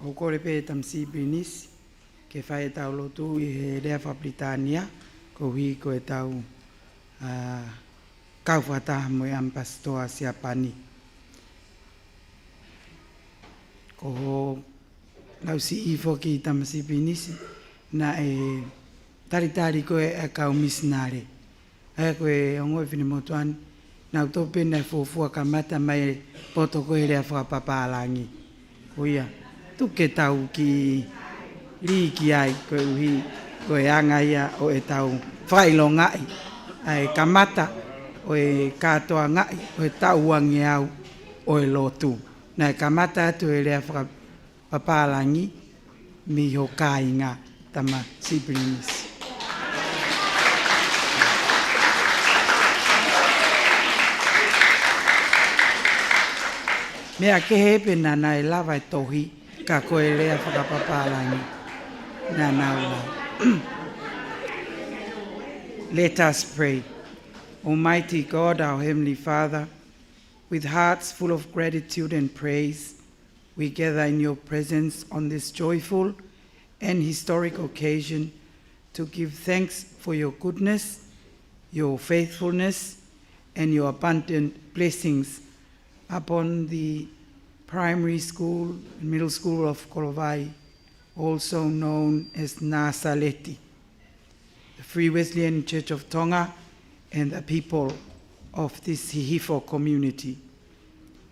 ʻOku ou kole pē Tamasiʻi Pilinisi ke fai ʻetau lotu ʻi he lea fakapilitānia, koeʻuhi ko ʻetau, ā, kau fakataha mo e ʻamipasitoa Siapani. Ko hoʻo lausiʻi foki Tamasiʻi Pilinisi, naʻe talitali koe ʻe he kau misinale. ʻA ia ko e ongo e finemotuʻa ni, naʻa nau toʻo pē ʻenau fuofua kamata mai e poto ko e lea fakapapālangi. Ko ia, tuku ke tau kiʻi lī ki ai, koeʻuhi ko e anga ia ʻo ʻetau fakaʻilongaʻi ʻa e kamata ʻo e kātoangaʻi ʻo e taʻu uangeau ʻo e lotu. Naʻe kamata atu e lea fakapapālangi mei ho kāinga, Tamasiʻi Pilinisi. Meʻa kehe pē naʻa nau lava e tohi, ka ko e lea fakapapālangi naʻa nau lava. Let us pray. Almighty God, our Heavenly Father, with hearts full of gratitude and praise, we gather in your presence on this joyful and historic occasion to give thanks for your goodness, your faithfulness, and your abundant blessings upon the primary school and middle school of Kolovai, also known as Nāsaleti, the Free Wesleyan Church of Tonga, and the people of this Hihifo community.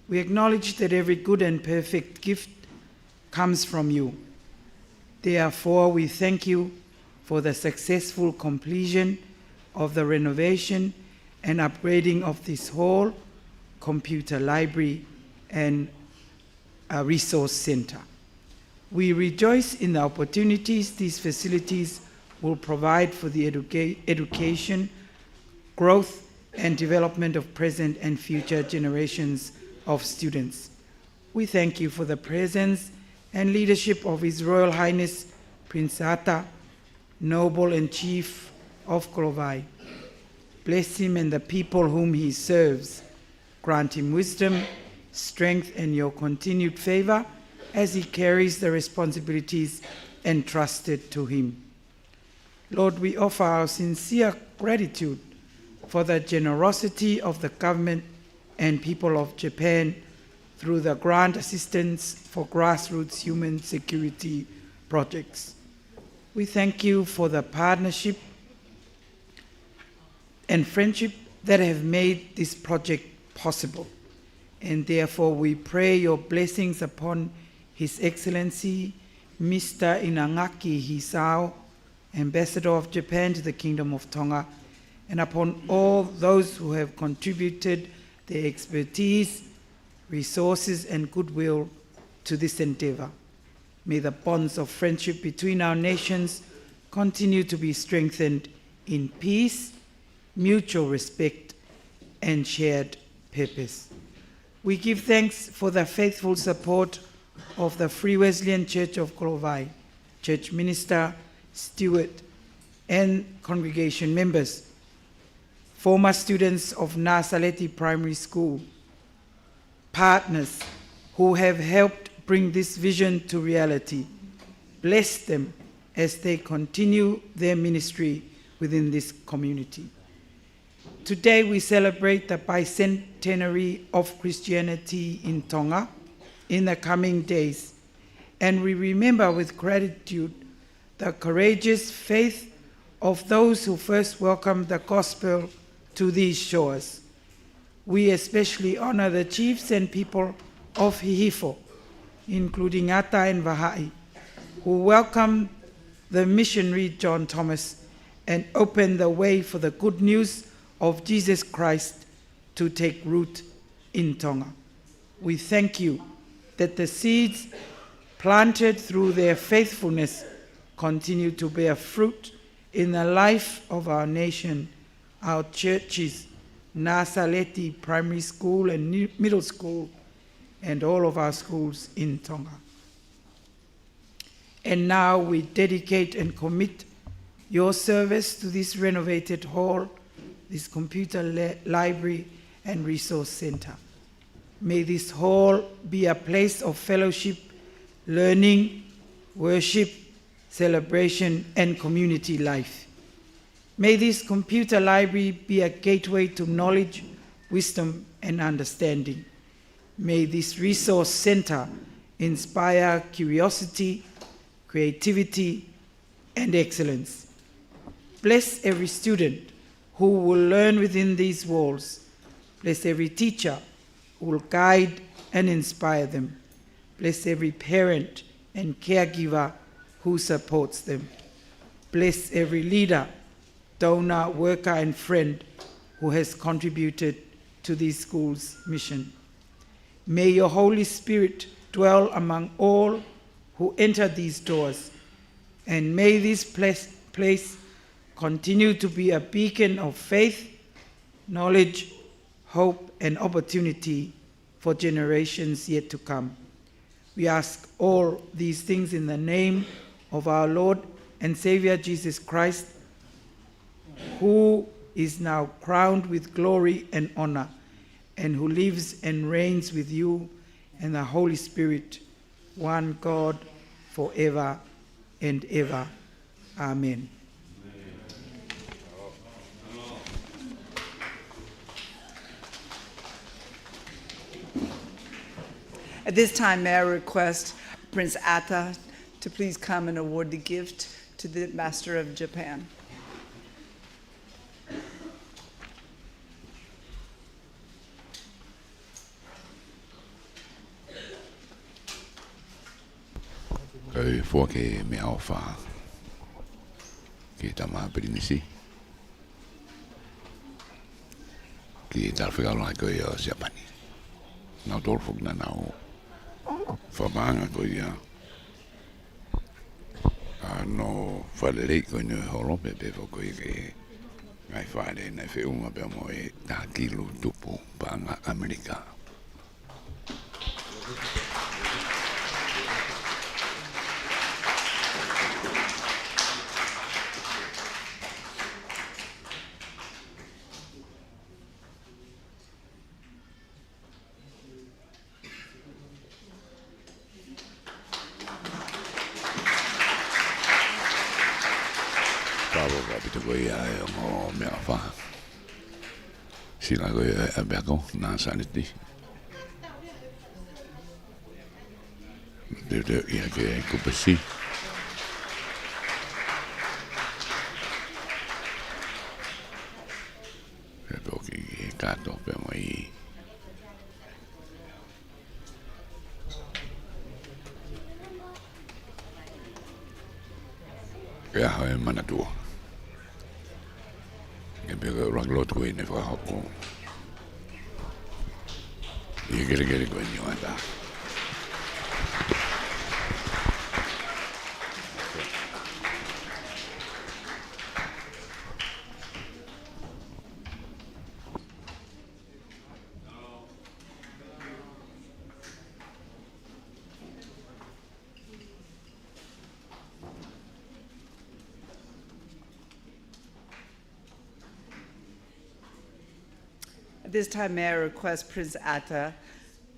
We acknowledge that every good and perfect gift comes from you. Therefore, we thank you for the successful completion of the renovation and upgrading of this hall, computer library, and a resource center. We rejoice in the opportunities these facilities will provide for the educa-, education, growth, and development of present and future generations of students. We thank you for the presence and leadership of His Royal Highness Prince Ata, Noble and Chief of Kolovai. Bless him and the people whom he serves. Grant him wisdom, strength, and your continued favor as he carries the responsibilities entrusted to him. Lord, we offer our sincere gratitude for the generosity of the government and people of Japan through the grant assistance for grassroots human security projects. We thank you for the partnership and friendship that have made this project possible. And therefore, we pray your blessings upon His Excellency, Mister Inagaki Hisao, Ambassador of Japan to the Kingdom of Tonga, and upon all those who have contributed their expertise, resources, and goodwill to this endeavor. May the bonds of friendship between our nations continue to be strengthened in peace, mutual respect, and shared purpose. We give thanks for the faithful support of the Free Wesleyan Church of Kolovai, church minister, steward, and congregation members, former students of Nāsaleti Primary School, partners who have helped bring this vision to reality. Bless them as they continue their ministry within this community. Today we celebrate the bicentenary of Christianity in Tonga in the coming days, and we remember with gratitude the courageous faith of those who first welcomed the gospel to these shores. We especially honor the chiefs and people of Hihifo, including Ata and Vahaʻi, who welcomed the missionary John Thomas and opened the way for the good news of Jesus Christ to take root in Tonga. We thank you that the seeds planted through their faithfulness, continue to bear fruit in the life of our nation, our churches, Nasaleti Primary School and Ni-, Middle School, and all of our schools in Tonga. And now we dedicate and commit your service to this renovated hall, this computer li-, library and resource center. May this hall be a place of fellowship, learning, worship, celebration, and community life. May this computer library be a gateway to knowledge, wisdom, and understanding. May this resource center inspire curiosity, creativity, and excellence. Bless every student who will learn within these walls. Bless every teacher who will guide and inspire them. Bless every parent and caregiver who supports them. Bless every leader, donor, worker, and friend who has contributed to this school's mission. May your Holy Spirit dwell among all who enter these doors, and may this place, place continue to be a beacon of faith, knowledge, hope, and opportunity for generations yet to come. We ask all these things in the name of our Lord and Savior Jesus Christ, who is now crowned with glory and honor, and who lives and reigns with you and the Holy Spirit, one God, forever and ever. Amen. At this time, may I request Prince Atta to please come and award the gift to the Master of Japan. Kae foaki e meʻaʻofa ki he Tama Pilinisi, ki he Talafekau Lahi ko ia ʻo Siapani. Nautolu foki naʻa nau fakamaʻa ko ia ʻa hono fale lelei ko eni ʻo e holo, pea pehē foki ki he ngaahi fale naʻe feʻunga pea mo e taha kilu tupu paʻanga ʻAmelika. Fakafetaʻi ʻaupito ko ia ʻa e ongo meʻaʻofa. Sila ko ia ʻa e ʻapiako Nasaleti. Teuteu ia ke kupesi. Pea toki kātoa pea mai e ʻaho ʻo e Manatua. ʻE pehē ko e ʻuluaki lotu ʻeni ʻe fakahoko ʻi he kelekele ko eni ʻo Ata. At this time, may I request Prince Atta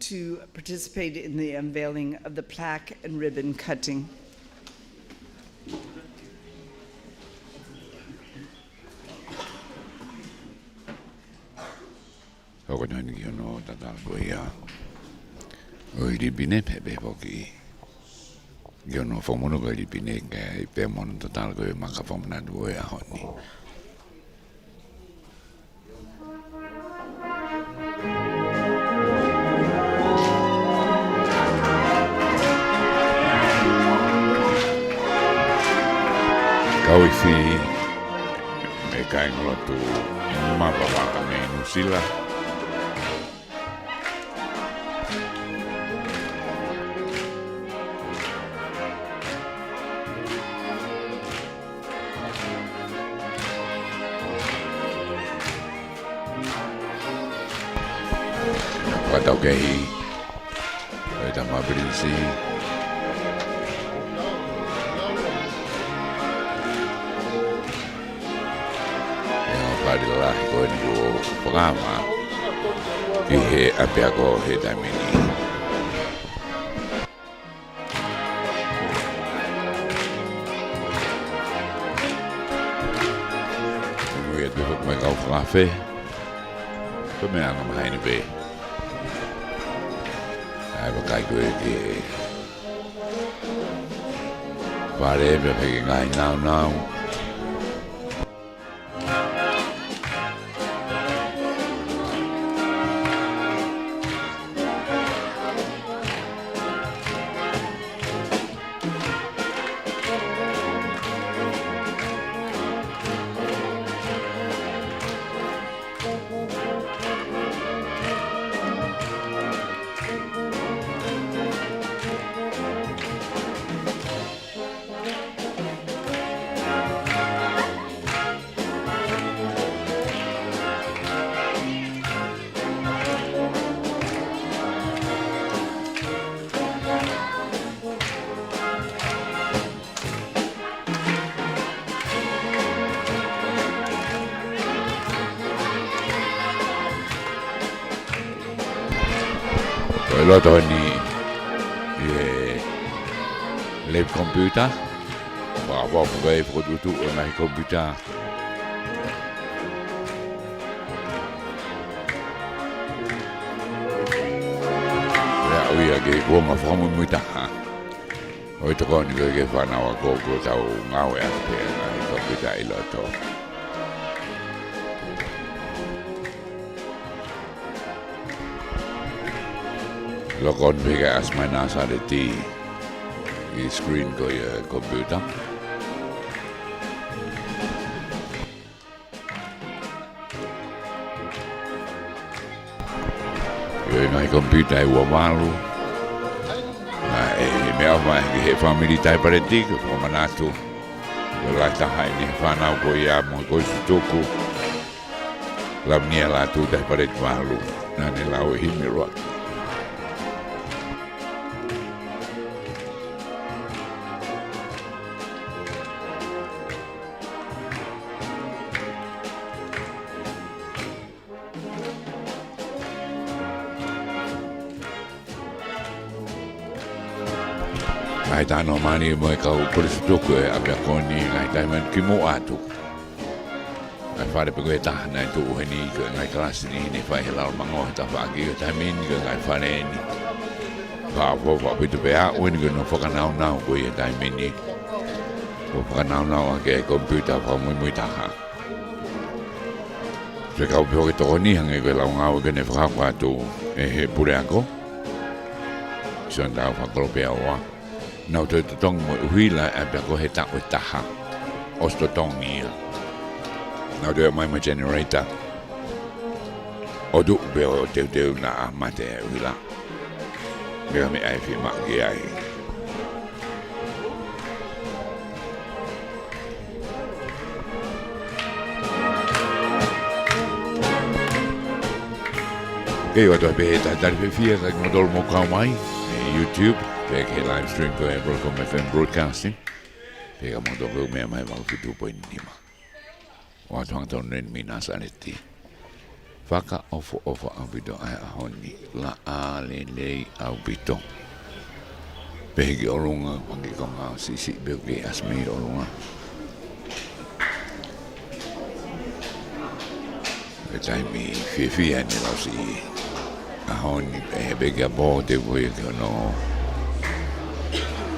to participate in the unveiling of the plaque and ribbon cutting. Hoko atu eni ki hono tatala ko ia ʻo e lipine, pea pehē foki ki hono fakamonū ko e lipine, kae pehē mo hono tatala ko e maka fakamanatu ʻo e ʻaho ni. Kau ifi mo e kāingalotu mapapaka mei Nuʻusila. Taukehi ʻo e Tama Pilinisi. ʻE, ʻa e pali lahi ko eni kuo fakaava ki he ʻapiako he taimi ni. Ko ia te hoko mai kau fakaafe. Ko e meʻa anga maheni pē. ʻAi, vakai ko ē ki he fale pea pehē ki he ngaahi naunau. Ko e loto ni ʻi he lab computer. Ua, ua, ua, ʻe fokotuʻutuʻu e ngaahi computer. Pea ui ake kuo ma fakamuimuitaha. ʻOi, tokoni ko ē ki he fānau ako kuo tau ngāueʻaki pē ngaahi computer ʻi loto. Loko atu pē ki he ʻasi mai ʻa Nāsaleti ʻi he screen ko ia ʻo e computer. ʻI he ngaahi computer ʻe ua valu. Naʻe meʻa mai ki he fāmili Taipaleti, ko e fakamanatu. Ko e lahi taha ʻeni he fānau ko ia mo e kosi tuku. Lau ni a la tu Taipaleti valu. Naʻa ne lau e himi ʻuluaki. Ngaahi talanoa mālie mo e kau kolisi tuku ʻo e ʻapiako ni, ngaahi taimi ʻeni kimuʻa atu. Ngaahi fale pē ko e taha naʻe tuʻu heni, ko e ngaahi kalasi ni ne fai he lalo mango he tafaʻaki, ko e taimi ni ko e ngaahi fale ni. Fakaʻofoʻofa ʻaupito pē ʻa ʻeni ko hono fakanaunau ko ia he taimi ni. Ko e fakanaunau ʻaki e computer fakamuimuitaha. Fekau pē ke tokoni hangē ko e lau ngāue ko ē naʻe fakahoko atu ʻe he puleako. Sione Tau Fakakolopeaua. Nau toe totongi mo e ʻuhila ʻa e ʻapiako he taʻu ʻe taha. ʻOsi totongi ia. Nau toe mai mo e generator. ʻO tuʻu pē ʻo teuteu naʻa mate ʻa e ʻuhila. Meʻa meʻa ʻe fiemaʻu ki ai. Kei ʻoatu pē he talitali fiefia kiate kimoutolu ʻoku mou kau mai he YouTube, pea ki he live stream ko e Broadcom F M Broadcasting. Pea ka mou toki meʻa mai valu fitu poini nima. ʻOatu ʻa e tau neni mei Nāsaleti. Fakaʻofoʻofa ʻaupito ʻa e ʻaho ni, laʻā lelei ʻaupito. Pehē ki ʻolunga, hangē ko e ngaahi siʻisiʻi pē ʻoku kei ʻasi mei ʻolunga. Ko e taimi fiefia ʻeni lau siʻi ʻaho ni, pehē pē ki ʻapi te u ui ki hono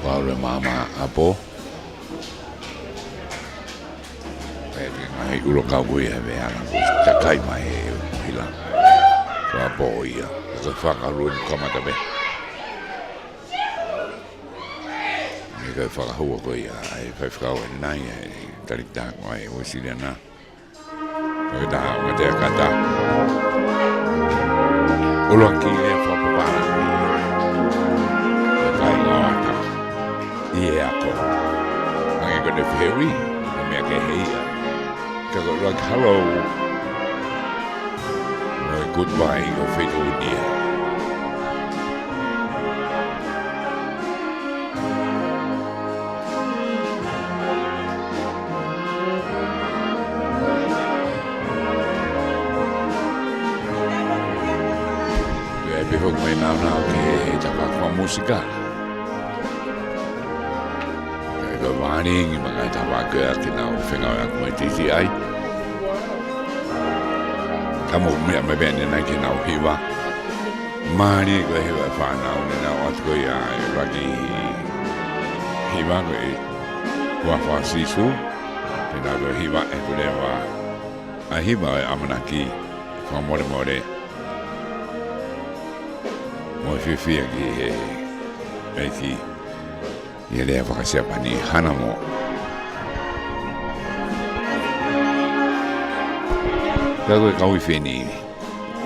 valu e maama ʻapo. Pea ki he ngaahi ʻulo kau ko ia he veʻe ala kuo takai mai he ʻuhila. Ko e ʻapo ia. Ko e fakalue ni kamata pē. Ni ko e fakahua ko ia ʻa e faifekau ʻe nai ʻa e talita ko ē ʻa e Uēsiliana. Ko e taha ʻo e kata. ʻUluaki lea fakapapālangi. Kakai ngāue ʻa e ʻapiako. ʻI he ako. Hangē ko ʻene fehuʻi, ko e meʻa kehe ia. Ka ko e ʻuluaki hello. Mo e goodbye ʻoku fekauʻi ia. Sika. Ko e vālīngi maka e tapa ko ia ke nau fengāueʻaki mo e titi ai. Ka mou meʻa mai pē ʻanenai ke nau hiva. Mālie ko e hiva e fānau ne nau ʻoatu ko ia e laki hiva ko e huafa ʻo Sīsū. Ke nau toe hiva ʻe he leva ʻa e hiva ʻo e ʻamanaki, fakamolemole, mo e fiefia ki he ʻEiki. ʻI he lea faka-Siapani, Hanamo. Ka ko e kau ʻi fē ni,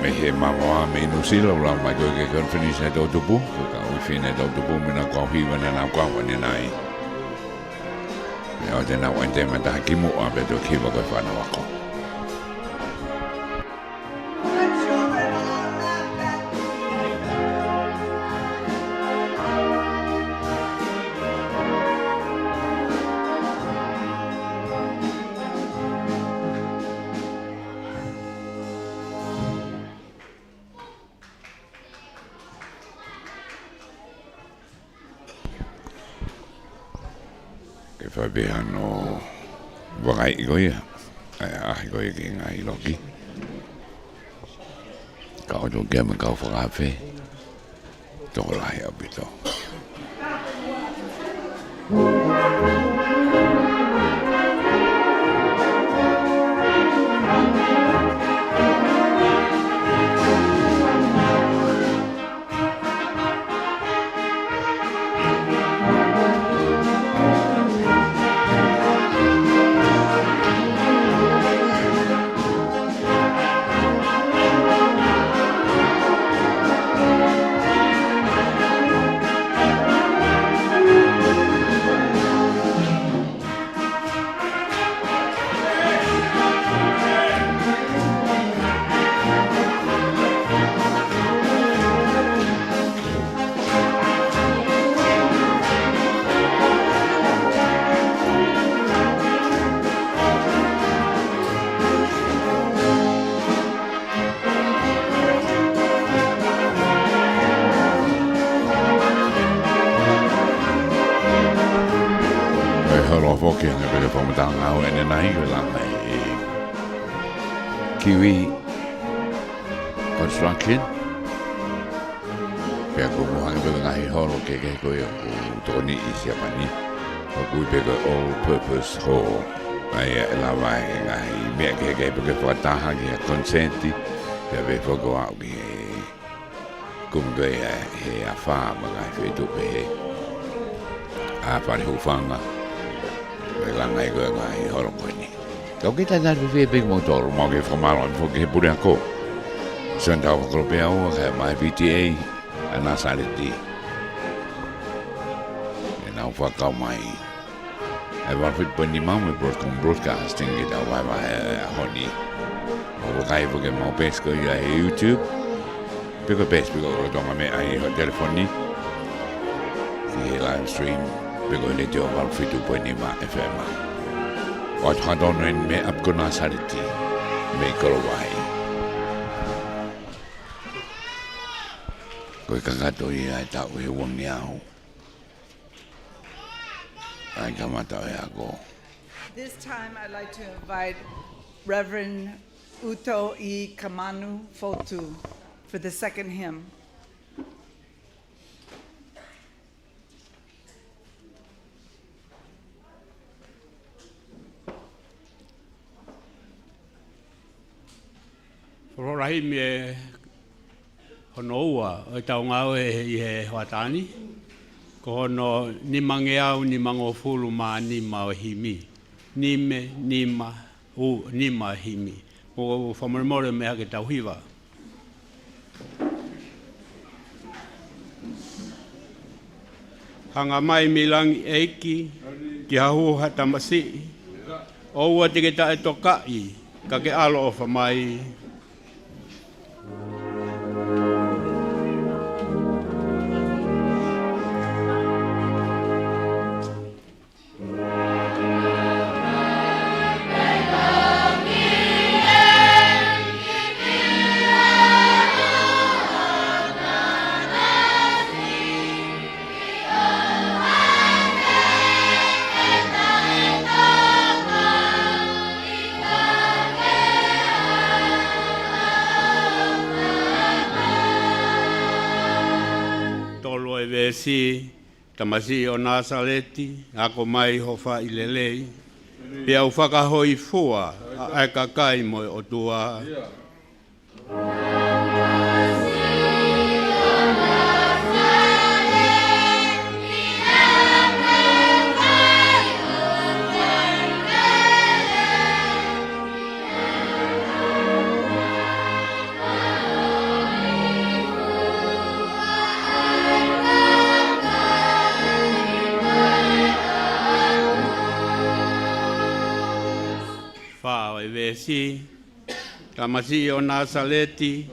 mei he māmani mei Nuʻusila, ʻoku lau mai ko e konifelenisi ʻa e toʻutupu, ko e kau ʻi fē ni ʻa e toʻutupu, mei he kau hiva naʻa nau kau ʻanenai. Meʻa ʻo te nau ʻai e taimi ʻe taha kimuʻa pea toki hiva ko e fānau ako. Ke fai pē hano vakaiʻi ko ia, ʻa e ʻaʻahi ko ia ki he ngaahi loki. Ka ʻoku tuku ke me kau fakaafe, tokolahi ʻaupito. Ko e holo foki ʻa e pele fakamatala ngāue ʻanenai, ko e langa ʻe he Kiwi Construction. Pea ʻoku mou hanga pē ko e ngaahi holo kehekehe ko ia ʻoku tokoni ʻi Siapani, ʻoku ui pē ko e all purpose hall. ʻA ia ʻe lava ai e ngaahi meʻa kehekehe pē ke fakataha ki he konisēti, pea pehē foki ʻo aʻu ki he kumi ko ia he afā mo e ngaahi feituʻu pehē. ʻA e fale hūfanga, ko e langa ia ko e ngaahi holo ko eni. Ka ʻoku ʻikai ke talitali fiefia pē kimoutolu, mau kei fakamālō atu foki ki he puleako, Sione Taufa Kolopeaua, kae ʻumaʻā e P T A ʻa Nāsaleti. ʻE nau fakakau mai ʻa e valu fitu poini nima mei he Broadcom Broadcasting ki heʻetau vahevahe ʻo e ʻaho ni. ʻOku vakai foki ki heʻemau peesi ko ia ʻi he YouTube, pe ko e peesi pē ko ia ʻoku lolotonga meʻa ʻi hoʻo telefoni, ki he live stream, pe ko e letiō valu fitu poini nima F M. ʻOatu ʻa e tonu eni mei he ʻapi ko Nāsaleti, mei Kolovai. Ko e kakato ia ʻa e taʻu ʻe uangeau ʻa e kamata ʻo e ako. This time I'd like to invite Reverend Uto E. Kamanu Fotu for the second hymn. Folofola himi ʻe hono ua ʻo ʻetau ngāue ʻi he hoʻatā ni, ko hono nimangeau nimangofulu mā nima ʻo e himi. Nime, nima, u, nima himi. Mou fakamolemole mei he ʻikai ke tau hiva. Hanga mai mei langi ʻEiki, ki ha hū ha tamasiʻi, ʻoua te ke taʻetokaʻi, ka ke ʻaloʻofa mai. Siasi, tamasiʻi ʻo Nāsaleti, ako mai ho faʻi lelei, pea u fakahōifua ʻa e kakai mo e ʻOtua. Fā ʻo e veesi. Tamasiʻi ʻo Nāsaleti,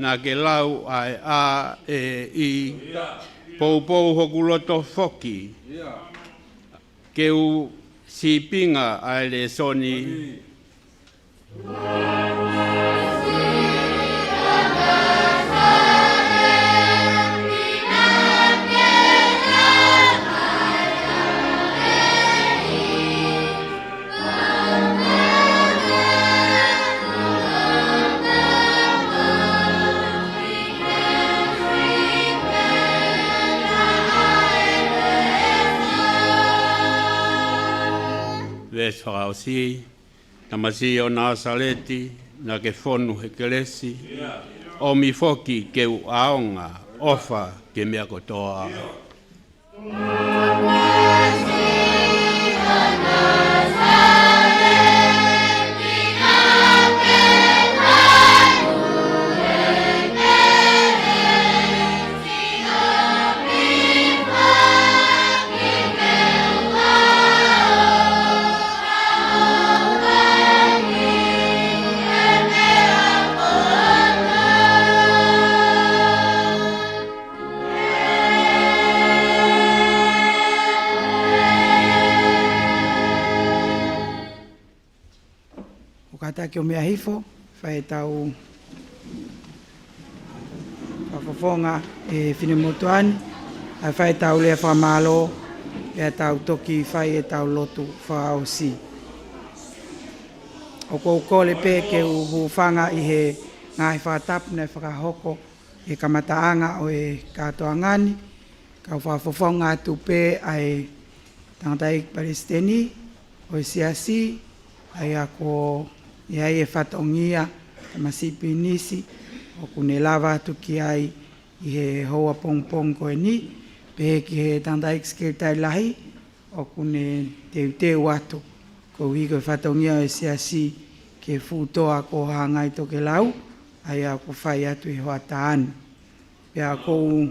naʻa ke lau ʻa e ʻa, e i, poupou hoku loto foki, ke u sīpinga ʻa e lēsoni. Veesi fakaʻosi. Tamasiʻi ʻo Nāsaleti, naʻa ke fonu he kelesi, ʻomi foki ke u ʻaonga, ʻofa ki he meʻa kotoa. ʻOku kātaki ʻo meʻa hifo, fai ʻetau fakafofonga ʻe he finemotuʻa ni, ʻa e fai ʻetau lea fakamālō, pea tau toki fai ʻetau lotu fakaʻosi. ʻOku ou kole pē ke u hūfanga ʻi he ngaahi fakatapu naʻe fakahoko ʻi he kamataʻanga ʻo e kātoanga ni, kau fakafofonga atu pē ʻa e tangataʻeiki palesiteni ʻo e siasi, ʻa ia ko ia ʻa e fatongia, tamasiʻi pilinisi, ʻoku ne lava atu ki ai ʻi he houa pongipongi ko eni, pehē ki he tangataʻeiki sekelitali lahi, ʻoku ne teuteu atu, koeʻuhi ko e fatongia ʻo e siasi ki he fuʻu toa ko Hangai Tokelau, ʻa ia ʻoku fai atu ʻi he hoʻatā ni. Pea ʻoku ou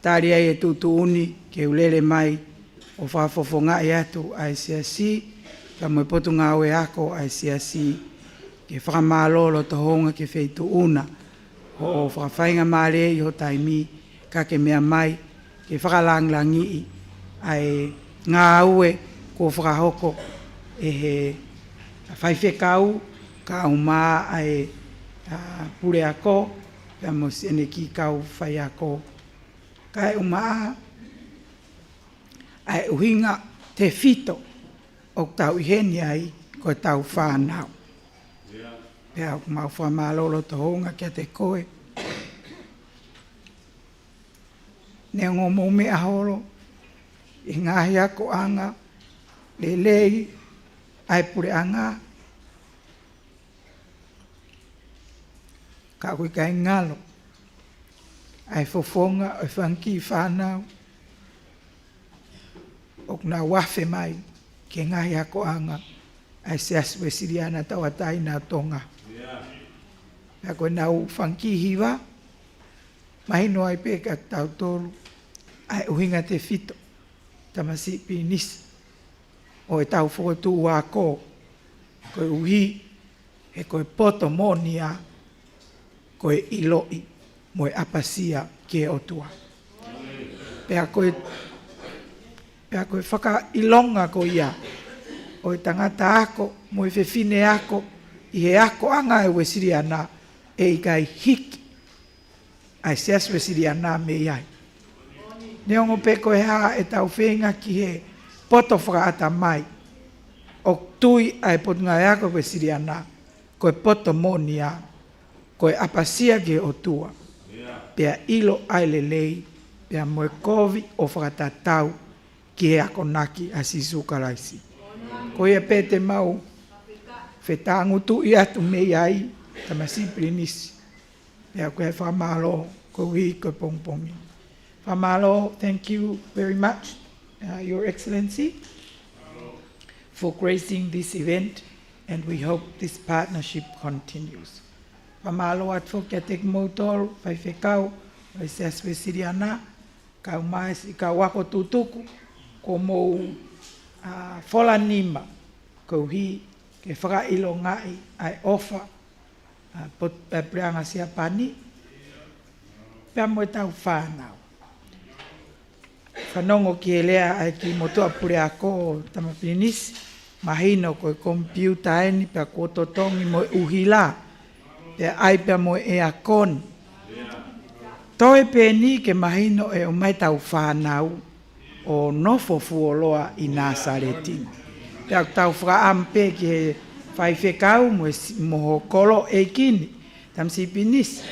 tali ai e tuʻutuʻuni ke u lele mai ʻo fakafofongaʻi atu ʻa e siasi, kae mo e potungāue ako ʻa e siasi, ke fakamālō loto hounga ki he feituʻu na, hoʻo fakafaingamālie ʻi ho taimi, ka ke meʻa mai ke fakalangilangiʻi ʻa e ngāue kuo fakahoko ʻe he faifekau, kae ʻumaʻā ʻa e, ʻa, puleako, pea mo siʻene kiʻi kau faiako. Kae ʻumaʻā ʻa e ʻuhinga tefito ʻoku tau ʻi heni ai, ko ʻetau fānau. Pea ʻoku mau fakamālō loto hounga kiate koe. Neongo mou meʻa holo ʻi he ngaahi akoʻanga lelei ʻa e puleʻanga, ka ʻoku ʻikai ngalo ʻa e fofonga ʻo e fanga kiʻi fānau ʻoku nau afe mai ki he ngaahi akoʻanga ʻa e Siasi Uēsiliana Tauʻatāina ʻo Tonga. Pea ko ʻenau fanga kiʻi hiva, mahino ai pē kiate kitautolu ʻa e ʻuhinga tefito, tamasiʻi pilinisi, ʻo ʻetau fokotuʻu ako, koeʻuhi he ko e poto moʻoni ia ko e ʻiloʻi mo e ʻapasia ki he ʻOtua. Pea ko e, pea ko e fakaʻilonga ko ia ʻo e tangata ako mo e fefine ako ʻi he akoʻanga ʻa e Uēsiliana, ʻe ʻikai hiki ʻa e Siasi Uēsiliana mei ai. Neongo pē ko e hā ʻetau feinga ki he poto fakaʻatamai, ʻoku tui ʻa e Potungāue Ako Uēsiliana ko e poto moʻoni ia ko e ʻapasia ki he ʻOtua, pea ʻilo ʻa e lelei, pea mo e kovi ʻo fakatatau ki he akonaki ʻa Sīsū Kalaisi. Ko ia pē te mau fetāngutuʻi atu mei ai, Tamasiʻi Pilinisi. Pea ko e fakamālō koeʻuhi ko e pongipongi. Fakamālō, thank you very much, uh, Your Excellency, for gracing this event, and we hope this partnership continues. Fakamālō atu foki kiate kimoutolu, faifekau, ʻo e Siasi Uēsiliana, kau mai siʻi kau ako tutuku, ko mou, a, fola nima, koeʻuhi ke fakaʻilongaʻi ʻa e ʻofa, a, pot-, a, Puleʻanga Siapani, pea mo e tau fānau. Fanongo ki he lea ʻa e kiʻi motuʻa puleako, Tamasiʻi Pilinisi, mahino ko e komipiuta eni pea kuo totongi mo e ʻuhila, pea ʻai pea mo e ʻeakoni. Toe pē eni ke mahino ʻe ʻomai tau fānau ʻo nofo fuoloa ʻi Nāsaleti. Pea ʻoku tau fakaʻamu pē ki he faifekau mo e si-, mo ho kolo ʻeiki ni, Tamasiʻi Pilinisi.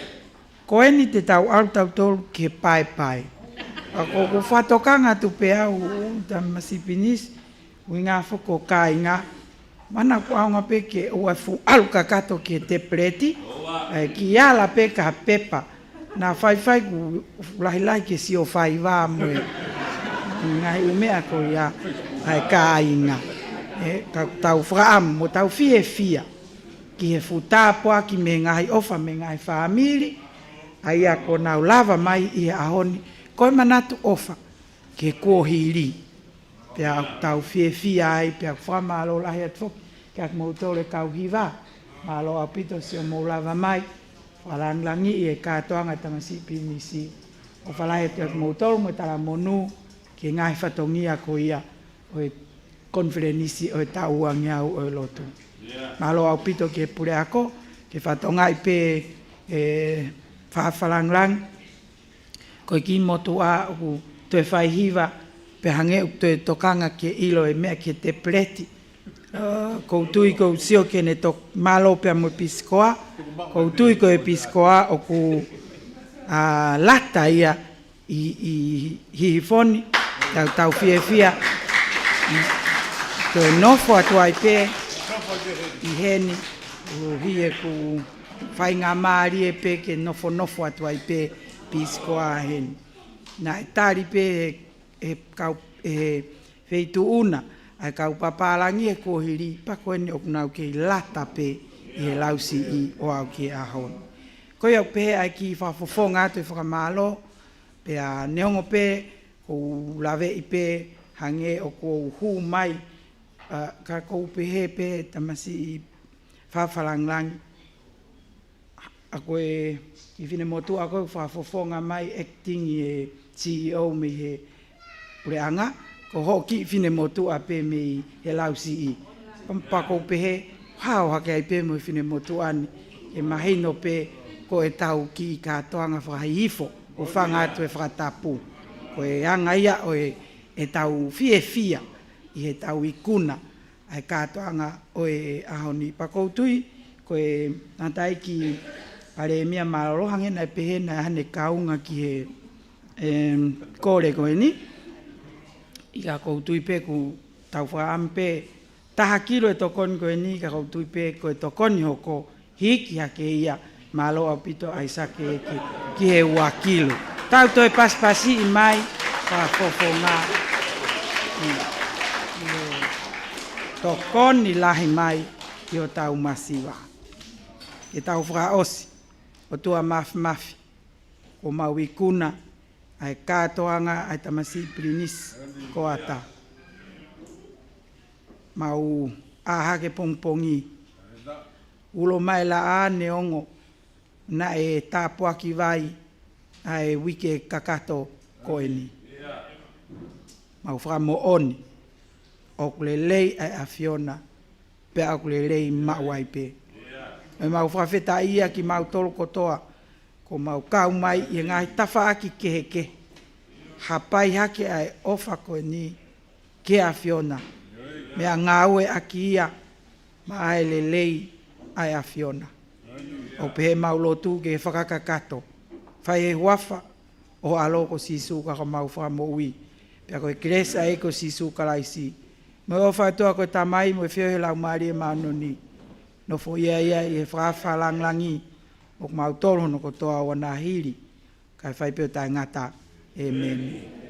Ko eni te tau ʻalu tautolu ki he paepae. Ka ko ʻeku fakatokanga atu pē au, Tamasiʻi Pilinisi, ʻuhinga foki ko e kāinga, mana kuo ʻaonga pē ke ʻoua ʻe fuʻu ʻalu kakato ki he tepeleti, ē, kiʻi ala pē ki ha pepa. Naʻa faifai kuo fuʻu lahilahi ke sio faiva mo e ngaahi ʻū meʻa ko ia ʻa e kāinga. Ē, ka tau fakaʻamu mo tau fiefia ki he fuʻu tāpuaki mei he ngaahi ʻofa mei he ngaahi fāmili, ʻa ia kuo nau lava mai ʻi he ʻaho ni, ko e manatu ʻofa ki he kuohili. Pea ʻoku tau fiefia ai, pea ʻoku fakamālō lahi atu foki kiate kimoutolu e kau hiva. Mālō ʻaupito siʻomou lava mai, fakalāngilangiʻi e kātoanga Tamasiʻi Pilinisi. ʻOfa lahi atu kiate kimoutolu mo e talamonū ki he ngaahi fatongia ko ia ʻo e konifelenisi ʻo e taʻu uangeau ʻo e lotu. Mālō ʻaupito ki he puleako, ke fakatokangaʻi pē e fakafakalāngilangi. Ko e kiʻi motuʻa ʻoku toe fai hiva, pea hangē ʻoku toe tokanga ke ʻilo e meʻa ki he tepeleti. Ā, ʻoku ou tui ʻoku ou sio ki heʻene tok-, mālō pea mo e pisikoa, ʻoku ou tui ko e pisikoa ʻoku, ā, lata ia ʻi, ʻi Hihifo ni, tau, tau fiefia. Toe nofo atu ai pē ʻi heni, ʻuhi ʻeku faingamālie pē ke nofonofo atu ai pē pisikoa heni. Naʻe tali pē he, he kau, he feituʻu na, ʻa e kau papālangi he kuohili, pea ko eni ʻoku nau kei lata pē ʻi he lausiʻi ʻo aʻu ki he ʻaho ni. Ko ia ʻoku pehē ʻa e kiʻi fakafofonga atu e fakamālō, pea neongo pē ʻoku ou laveʻi pē hangē ʻoku ou hū mai, ā, ka ʻoku ou pehē pē Tamasiʻi Fakafakalāngilangi, ʻa ko e kiʻi finemotuʻa ko ē fakafofonga mai acting e CEO mei he puleʻanga, ko hoʻo kiʻi finemotuʻa pē mei he lausiʻi. Pea ʻoku ou pehē, hao hake ai pē mo e finemotuʻa ni, ke mahino pē ko e tau kiʻi kātoanga fakahihifo, ʻo fanga atu e fakatapu. Ko e anga ia ʻo e, e tau fiefia ʻi he tau ikuna ʻa e kātoanga ʻo e ʻaho ni. Pea ʻoku ou tui, ko e Tangataʻeiki Palēmia Mālōlō hangē naʻe pehē naʻe ʻi ai haʻane kaunga ki he, em, kole ko eni. ʻIo, ʻoku ou tui pē ʻoku tau fakaʻamu pē taha kilo e tokoni ko eni, ka ʻoku ou tui pē ko e tokoni hoko, hiki hake ia, mālō ʻaupito ʻAisake ki, ki he ua kilo. Tau toe pasipasiʻi mai, fakafofonga. ʻIo, ʻio. Tokoni lahi mai ki hotau masiva. Ke tau fakaʻosi, ʻOtua Māfimafi, ko homau ikuna ʻa e kātoanga ʻa e Tamasiʻi Pilinisi ko ata. Mau ʻā hake pongipongi, ulo mai laʻā neongo naʻe tāpuaki vai ʻa e uike kakato ko eni. Mau fakamoʻoni ʻoku lelei ʻa e ʻAfiona, pea ʻoku lelei maʻu ai pē. ʻOku mau fakafetaʻi kimautolu kotoa, kuo mau kau mai ʻi he ngaahi tafaʻaki kehekehe, hapai hake ʻa e ʻofa ko eni ki he ʻAfiona, meʻangāueʻaki ia maʻa e lelei ʻa e ʻAfiona. ʻOku pehē mau lotu ke fakakakato, fai he huafa ʻo ho ʻAlo ko Sīsū ka ko homau Fakamoʻui. Pea ko e kelesi ʻa e ʻEiki ko Sīsū Kalaisi, mo e ʻofa ʻa e ʻOtua ko e Tamai, mo e feohi ʻa e Laumālie Māʻoniʻoni, nofoʻia ia ʻi he fakaafe fakalāngilangi ʻo kimautolu hono kotoa ʻo ʻoua naʻa hili, kae fai pē ʻo taʻengata. ʻĒmeni.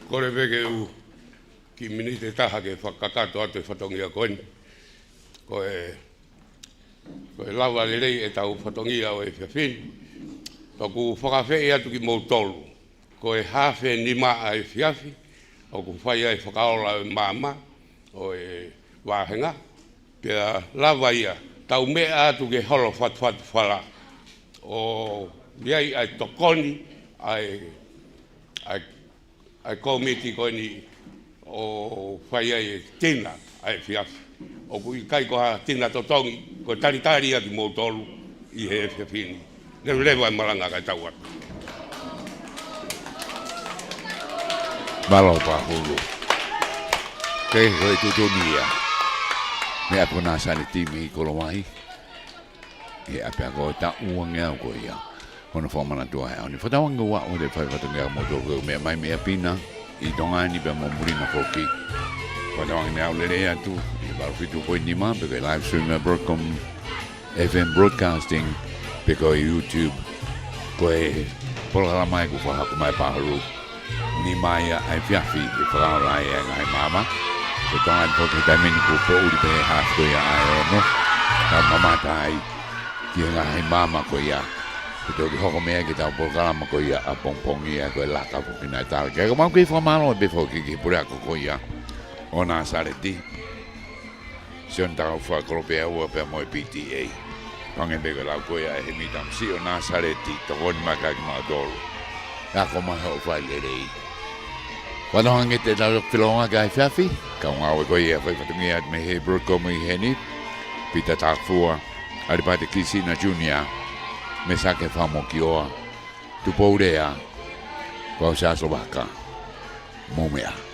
Kole pē ke u kiʻi miniti ʻe taha ke fakakakato atu e fatongia ko eni. Ko e, ko e lava lelei ʻetau fatongia ʻo e efiafi ni. Pea ʻoku fakaafeʻi atu kimoutolu. Ko e haafe nima ʻa e efiafi, ʻoku fai ai e fakaola ʻo e maama, ʻo e vāhenga. Pea lava ia, tau meʻa atu ke holo fatufatu fala. ʻO ʻi ai ʻa e tokoni ʻa e, ʻa e, ʻa e kōmiti ko eni ʻo fai ai e tina ʻa e efiafi. ʻOku ʻikai ko ha tina totongi, ko e talitali ia kimoutolu ʻi he efiafi ni. Leveleva e malanga kae tau atu. Mālō Pahulu. Ke ko e tuʻutuʻuni ia mei ʻApiako Nāsaleti mei Kolovaʻi. ʻI he ʻapiako ʻe taʻu uangeau ko ia hono fakamanatu ʻa e ʻaho ni. Fakatauange ʻoku ou fai fatongia mo tō ko e meʻa mai mei ʻapi na ʻi Tonga ni pea mo muli na foki. Fakatauange ne aʻu lelei atu ʻi he valu fitu poini nima pe ko e live stream ʻa e Broadcom F M Broadcasting, pe ko e YouTube. Ko e polokalama ʻoku fakahoko mai ʻe Pahulu. Nima ia ʻa e efiafi ʻe fakaola ai e ngaahi maama. Ko Tonga ni foki he taimi ni kuo poʻuli pē haafe ko ia ʻa e ono. Ka mamata ai ki he ngaahi maama ko ia. Kuo toki hoko mai ki heʻetau polokalama ko ia ʻapongipongi ia ko e laka foki naʻe tala. Ka ʻoku mau kei fakamālō pē foki ki he puleako ko ia ʻo Nāsaleti. Sione Taufa, Kolope ʻa ua pea mo e P T A. Hangē pē ko e lau ko ia ʻa e himi tamasiʻi ʻo Nāsaleti, tokoni mai kiate kimautolu. Ako mai hoʻo fai lelei. Fakatauange te tau felonga ki he efiafi, kau ngāue ko ia fai fatongia mei he Broadcom ʻi heni, Pita Tafua, ʻAlipate Kisina Junior, Mesake Famokioa, Tupou Lea, ko au Siaosi Vaka, mou meʻa.